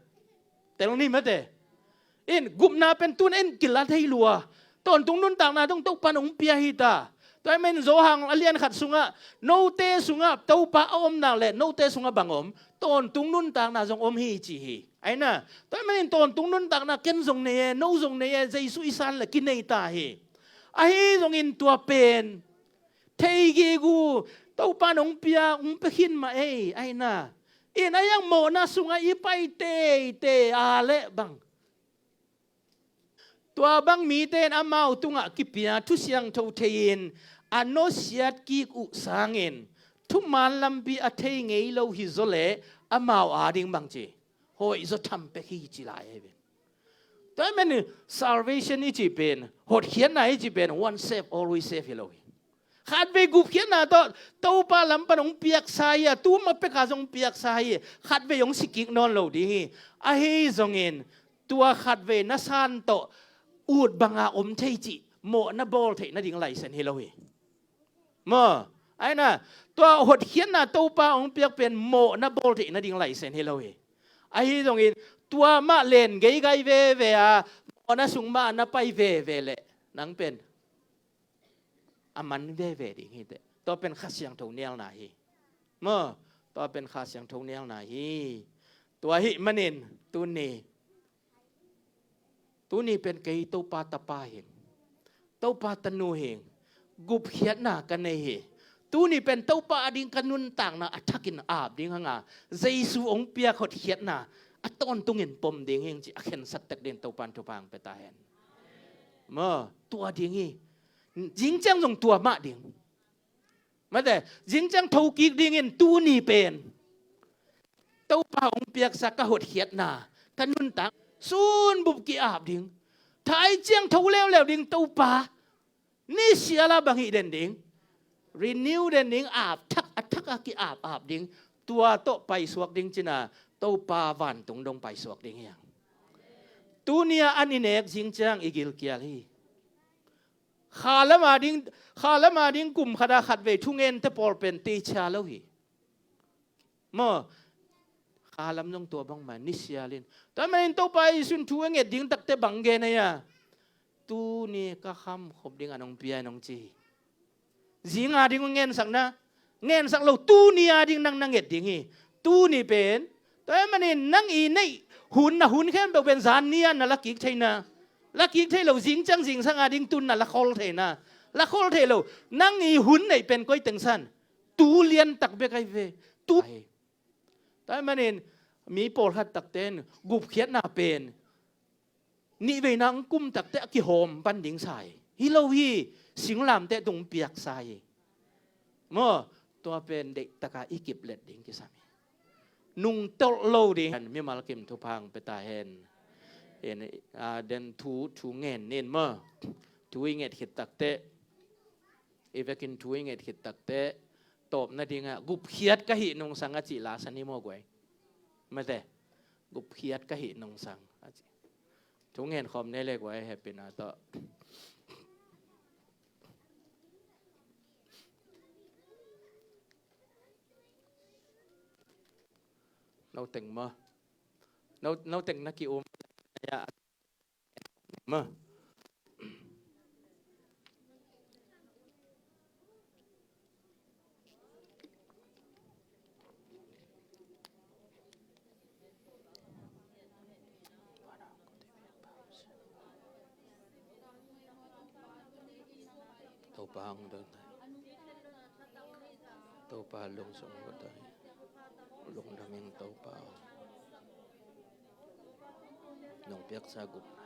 Tel ni mate. In gupna pen tun in kila thei lua. Tawntung nuntakna dong Topa in hong pia hi ta. Tua ahih manin Johan a lian khat sungah, note sungah Topa a om nak leh note sungah bang om? Tawntung nuntakna zong om hi ci hi. Aina, tua ahih manin tawntung nuntakna ken zong nei e, no zong nei e, Jesu i san leh kinei ta hi. Ahi zongin tua pen thei gige, Topa in hong pia, hong pia khin mah ei, aina. In a yang mawhna sungah i pai teitei a leh bang, tua bang mite in amau tungah kipia thu siangtho thei-in a nusiat kik uh sangin thuman lampi a thei ngei lo hi zaw leh amau a ding bang ci, hoih zaw tham pek hi ci lai ahi ve. Tua ahih manin salvation i cih pen, hotkhiatna i cih pen, once saved, always saved hi lo hi. Khatvei gupkhiatna tawh Topa lam pan hong piaksa hi a, tu ma pek a zong piaksa hi. Khatvei hong si kik nawn lo ding hi. Ahi zongin tua khatvei na san tawh ut banga om thei cih mawhna bawl theih nading license hi lo hi. Maw, aina, tua hotkhiatna Topa hong piak pen mawhna bawl theih nading license hi lo hi. Ahi zongin tua mah len geigai veve a, mawhna sung mah na pai veve leh nang pen a man veve ding hi teh. Tua pen Kha Siangtho nialna hi. Maw, tua pen Kha Siangtho nialna hi. Tua ahih manin tuni, tuni pen kei Topa tapa hing, Topa tanu hing, gupkhiatna ka nei hi. Tuni pen Topa a ding ka nuntakna a thakin ap ding hanga, Jesu hong piak hotkhiatna a tawntungin pom ding hing ci a khensat tek ding Topa in thupha hong pia ta hen. Maw, tua ding hi. Zingciang zong tua mah ding. Mate, zingciang thokik dingin tuni pen Topa hong piaksa ka hotkhiatna, ka nuntak sunbup ki-ap ding. Thai ciang tho leuleu ding Topa. Nisiala bang hih den ding? Renew den ding, ap thak, a thak a ki-ap ap ding. Tua tawh paisuak ding cina Topa vantung dong paisuak ding hi hang. Tuni-a an i nek zingciang i gilkial hi. Khalam a ding, khalam a ding kum khata khatvei thungen te pawl pen teichia lo hi. Maw, khalam zong tua bangmah nisialin. Tua manin Topa Jesu in thu a nget ding takte bang gen ahi a, tuni ka khamkhop ding a nong pia nong ci hi. Zinga ding ngensak na, ngensak lo, tuni a ding nang na nget ding hi. Tuni pen, tua ahih manin nang i neih hun na hun khempeuh pen zan ni-a na lakik thei na. Lakik thei lo, zingciang zingsang a ding tun na lakhol thei na. Lakhol thei lo, nang i hun neih pen koi teng san? Tu liantak bek ahi ve. Tu ahi. Tua ahih manin mi pawlkhat takte in gupkhiatna pen nihveina hong kum takte a kihawm pan ding sa hi. Hi lo hi, singlamteh tung piaksa hi. Maw, tua pen deihtaka i kiplet ding kisam hi. Nungtolh lo ding hen, mimal kim thupha hong pia ta hen. In, a, den thu, thu ngen nin maw. thu i nget khit takteh, i vekin thu i nget khit takteh, tawp nadingah gupkhiat ka hih nungsang a cih la san hi maw guai? Mate, gupkhiat ka hih nungsang a cih. Thu ngen khawm nei le guai, hehpihna tawh. Noteng maw? No, noteng na ki-um. Ya. Maw? Topa hong dong. Topa lungsong ko tai. Lungdam ing Topa. Nong piaksa gupna.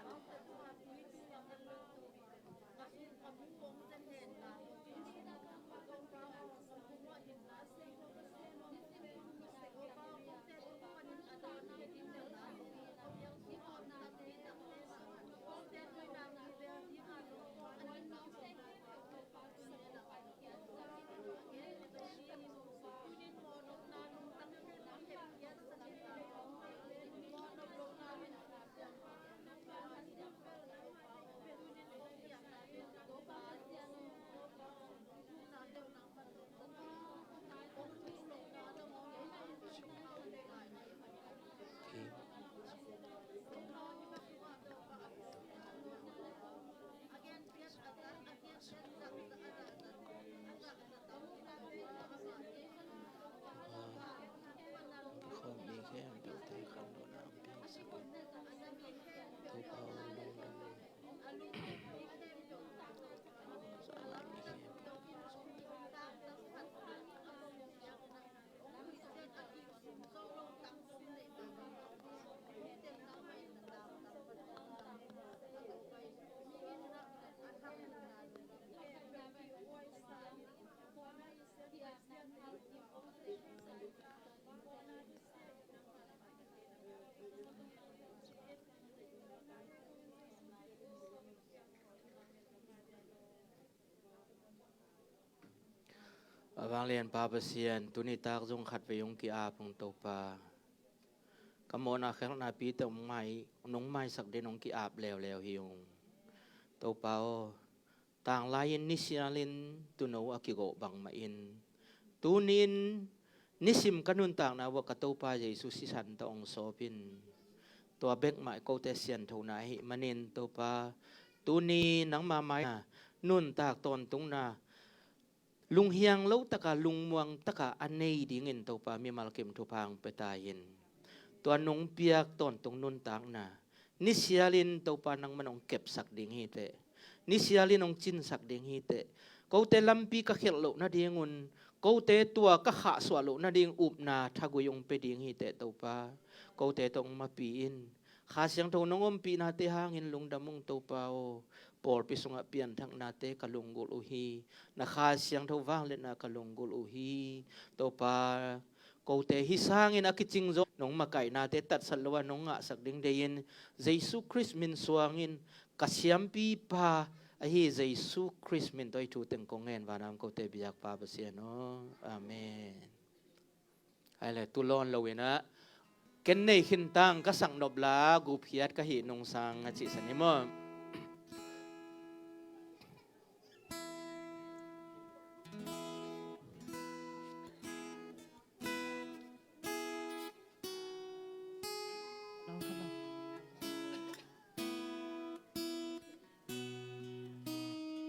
A vanglian Pa Pasian, tuni tak zong khatvei hong ki-ap ung Topa. Ka mawhna khelhna pite hong mai, nong maisak ding hong ki-ap leuleu hi ung. Topa aw, tanglai-in nisialin tuuno a kigawh bangmah in, tuni-in nisim ka nuntakna uah ka Topa Jesu sisan tawh hong sawp in. Tua bek mah kote sianthona ahih manin Topa, tuni nangma mai-ah nuntak tawntungna, lunghiang lo taka, lungmuang taka a nei dingin Topa mimal kim thupha hong pia ta in. Tua nong piak tawntung nuntakna nisialin Topa nangman hong kepsak ding hi teh. Nisialin hong cinsak ding hi teh. Kote lampi ka khelh loh nadingun, kote tua ka khahsuah loh nading upna thagui hong pia ding hi teh Topa. Kote tawh hong mapi in. Kha Siangtho nong ompihnate hangin lungdam ung Topa aw. Pawlpi sungah pianthaknate ka lunggulh uh hi. Na Kha Siangtho vangliatna ka lunggulh uh hi. Topa, kote hih sangin a kicing zong nong makaihnate tatsat lo-a nong ngahsak ding deihin Jesu Khrist min suangin ka siampipa ahi Jesu Khrist min tawh hih thu teng kong ngen, vanah om kote biakpa Pasian aw. Amen. Hai le, tu lawn lo-in ah, ken nei khin tang, ka sak nop la, gupkhiat ka hih nungsang a cih san hi maw?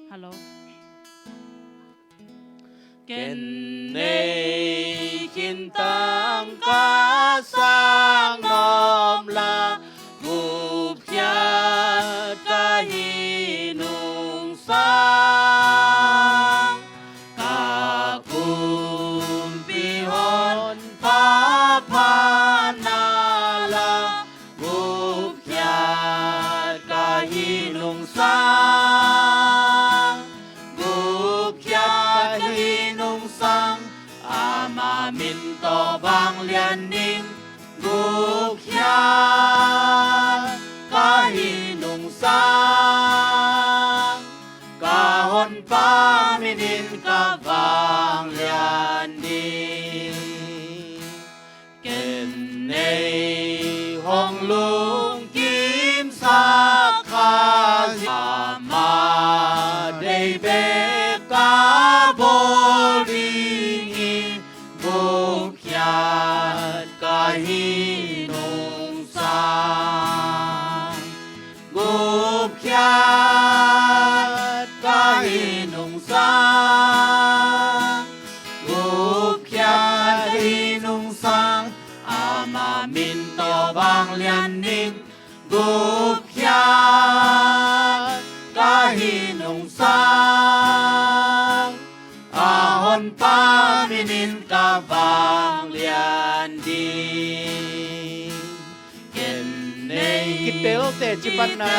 Hello. Ken nei khin tang, ka sak nop la, gupkhiat ka hih nungsang. Ka kumpi honpa pha na la, gupkhiat ka hih nungsang. Gupkhiat ka hih nungsang. Ama min tawh vanglian ning. Gupkhiat ka hih nungsang. Pa minin ka vanglian ding. Ken nei hong lungkimsak Kha Ama deih bek ka bawl ding hi. Gupkhiat ka hi nungsang, gupkhiat ka hi nungsang, gupkhiat ka hi nungsang, Ama min tawh vanglian ning. Gupkhiat ka hi nungsang, a Honpa minin ka vanglian ding. Ken nei kitelte cipatna,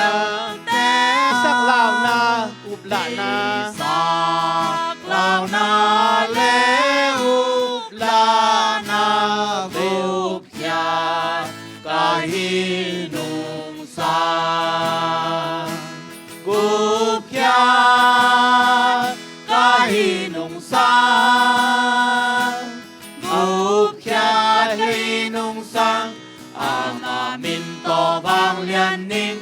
sak launa, uplahna, sak launa le uplahna, gupkhiat ka hi nungsang, gupkhiat ka hi nungsang, gupkhiat ka hi nungsang, Ama min tawh vanglian ning.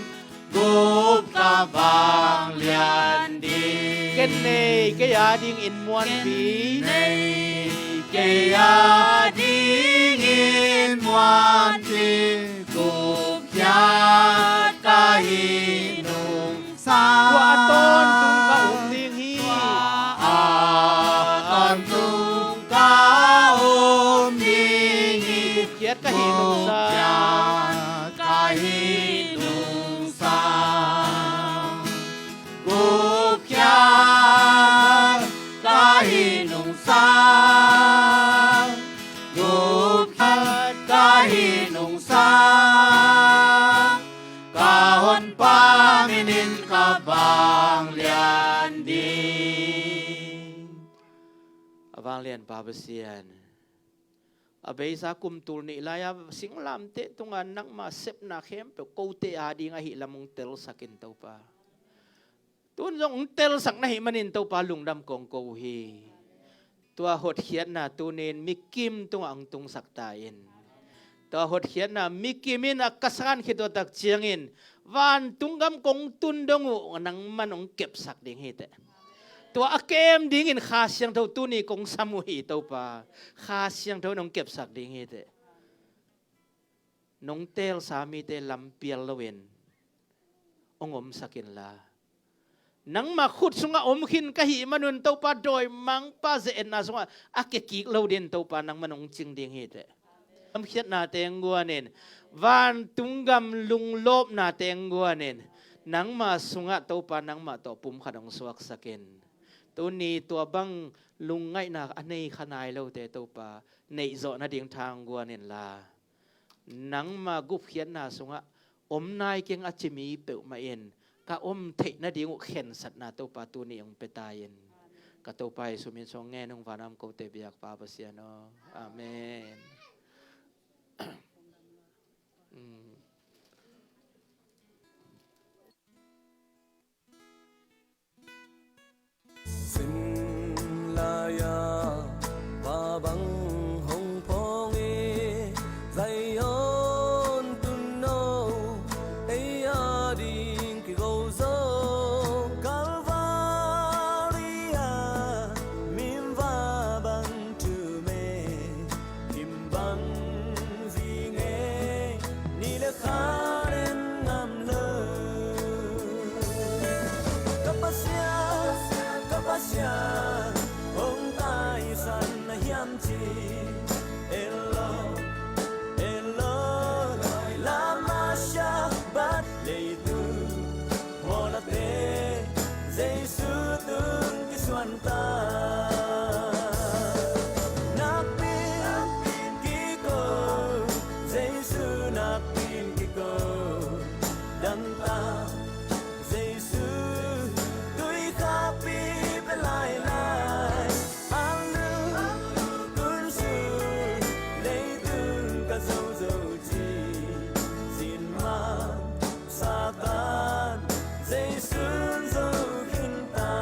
Gup ka vanglian ding. Ken nei kei a dingin muanpi. Ken nei kei a dingin muanpi. Gupkhiat ka hi nungsang, tua a tawntung ka um ding hi. Tua a tawntung ka um ding hi. Gupkhiat ka hi nungsang, gupkhiat ka hi nungsang, gupkhiat ka hi nungsang, gupkhiat ka hi nungsang, ka Honpa minin ka vanglian ding. A vanglian Pa Pasian, a beisa kum tul nih lai-a singlamteh tunga nangma sepna khempeuh kote a ding ahi lam hong telsak in Topa. Tun zong hong telsak na hih manin Topa lungdam kong ko uh hi. Tua hotkhiatna tuni-in mikim tungah hong tungsak ta in. Tua hotkhiatna mikim in a ka san khit uh tak ciangin vantung gam kong tun dong uh nangman hong kepsak ding hi teh. Tua a kem dingin Kha Siangtho tuni kong sam uh hi Topa. Kha Siangtho in hong kepsak ding hi teh. Nong teelsa mite lampial loin hong omsak inla, nangma khut sungah om khin ka hih manun Topa, dawimangpa ze-etna sungah a kekik lo din Topa nangman hong cing ding hi teh. Lamkhiatnate hong guanin, vantung gam lunglawpnate hong guanin, nangma sungah Topa nangmah tawh pumkhat hong suaksak in. Tuni tua bang lungngaihna a nei kha nai lote Topa, neihzawh nading tha hong guan inla, nangma gupkhiatna sungah om nai keng a ci mi peuhmah in ka om theih nading uh khensatna Topa tuni hong pia ta in. Ka Topa Jesu min suang ngen ung, vanam kote biak Pa Pasian aw. Amen. Mm. Sin lai-a pa bang hong phawng e, Zion tunno ei a ding kigo zo. Kalvari-a mimva bang thum e, kim bang zing e, ni le kha en ngam lo. Ka Pasian, ka Pasian, hong taisan na hiam ci? Eloi, Eloi, lama sabakthani. Leitung mawlate Jesu tung kisuan ta. Nakpi-in kiko, Jesu nakpi-in kiko. Dangtak Jesu tui khakpi pia lailai. An luk un suk, leitung ka zozo ci. Sin mah Satan Jesu'n zo khin ta.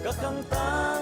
Ka khangta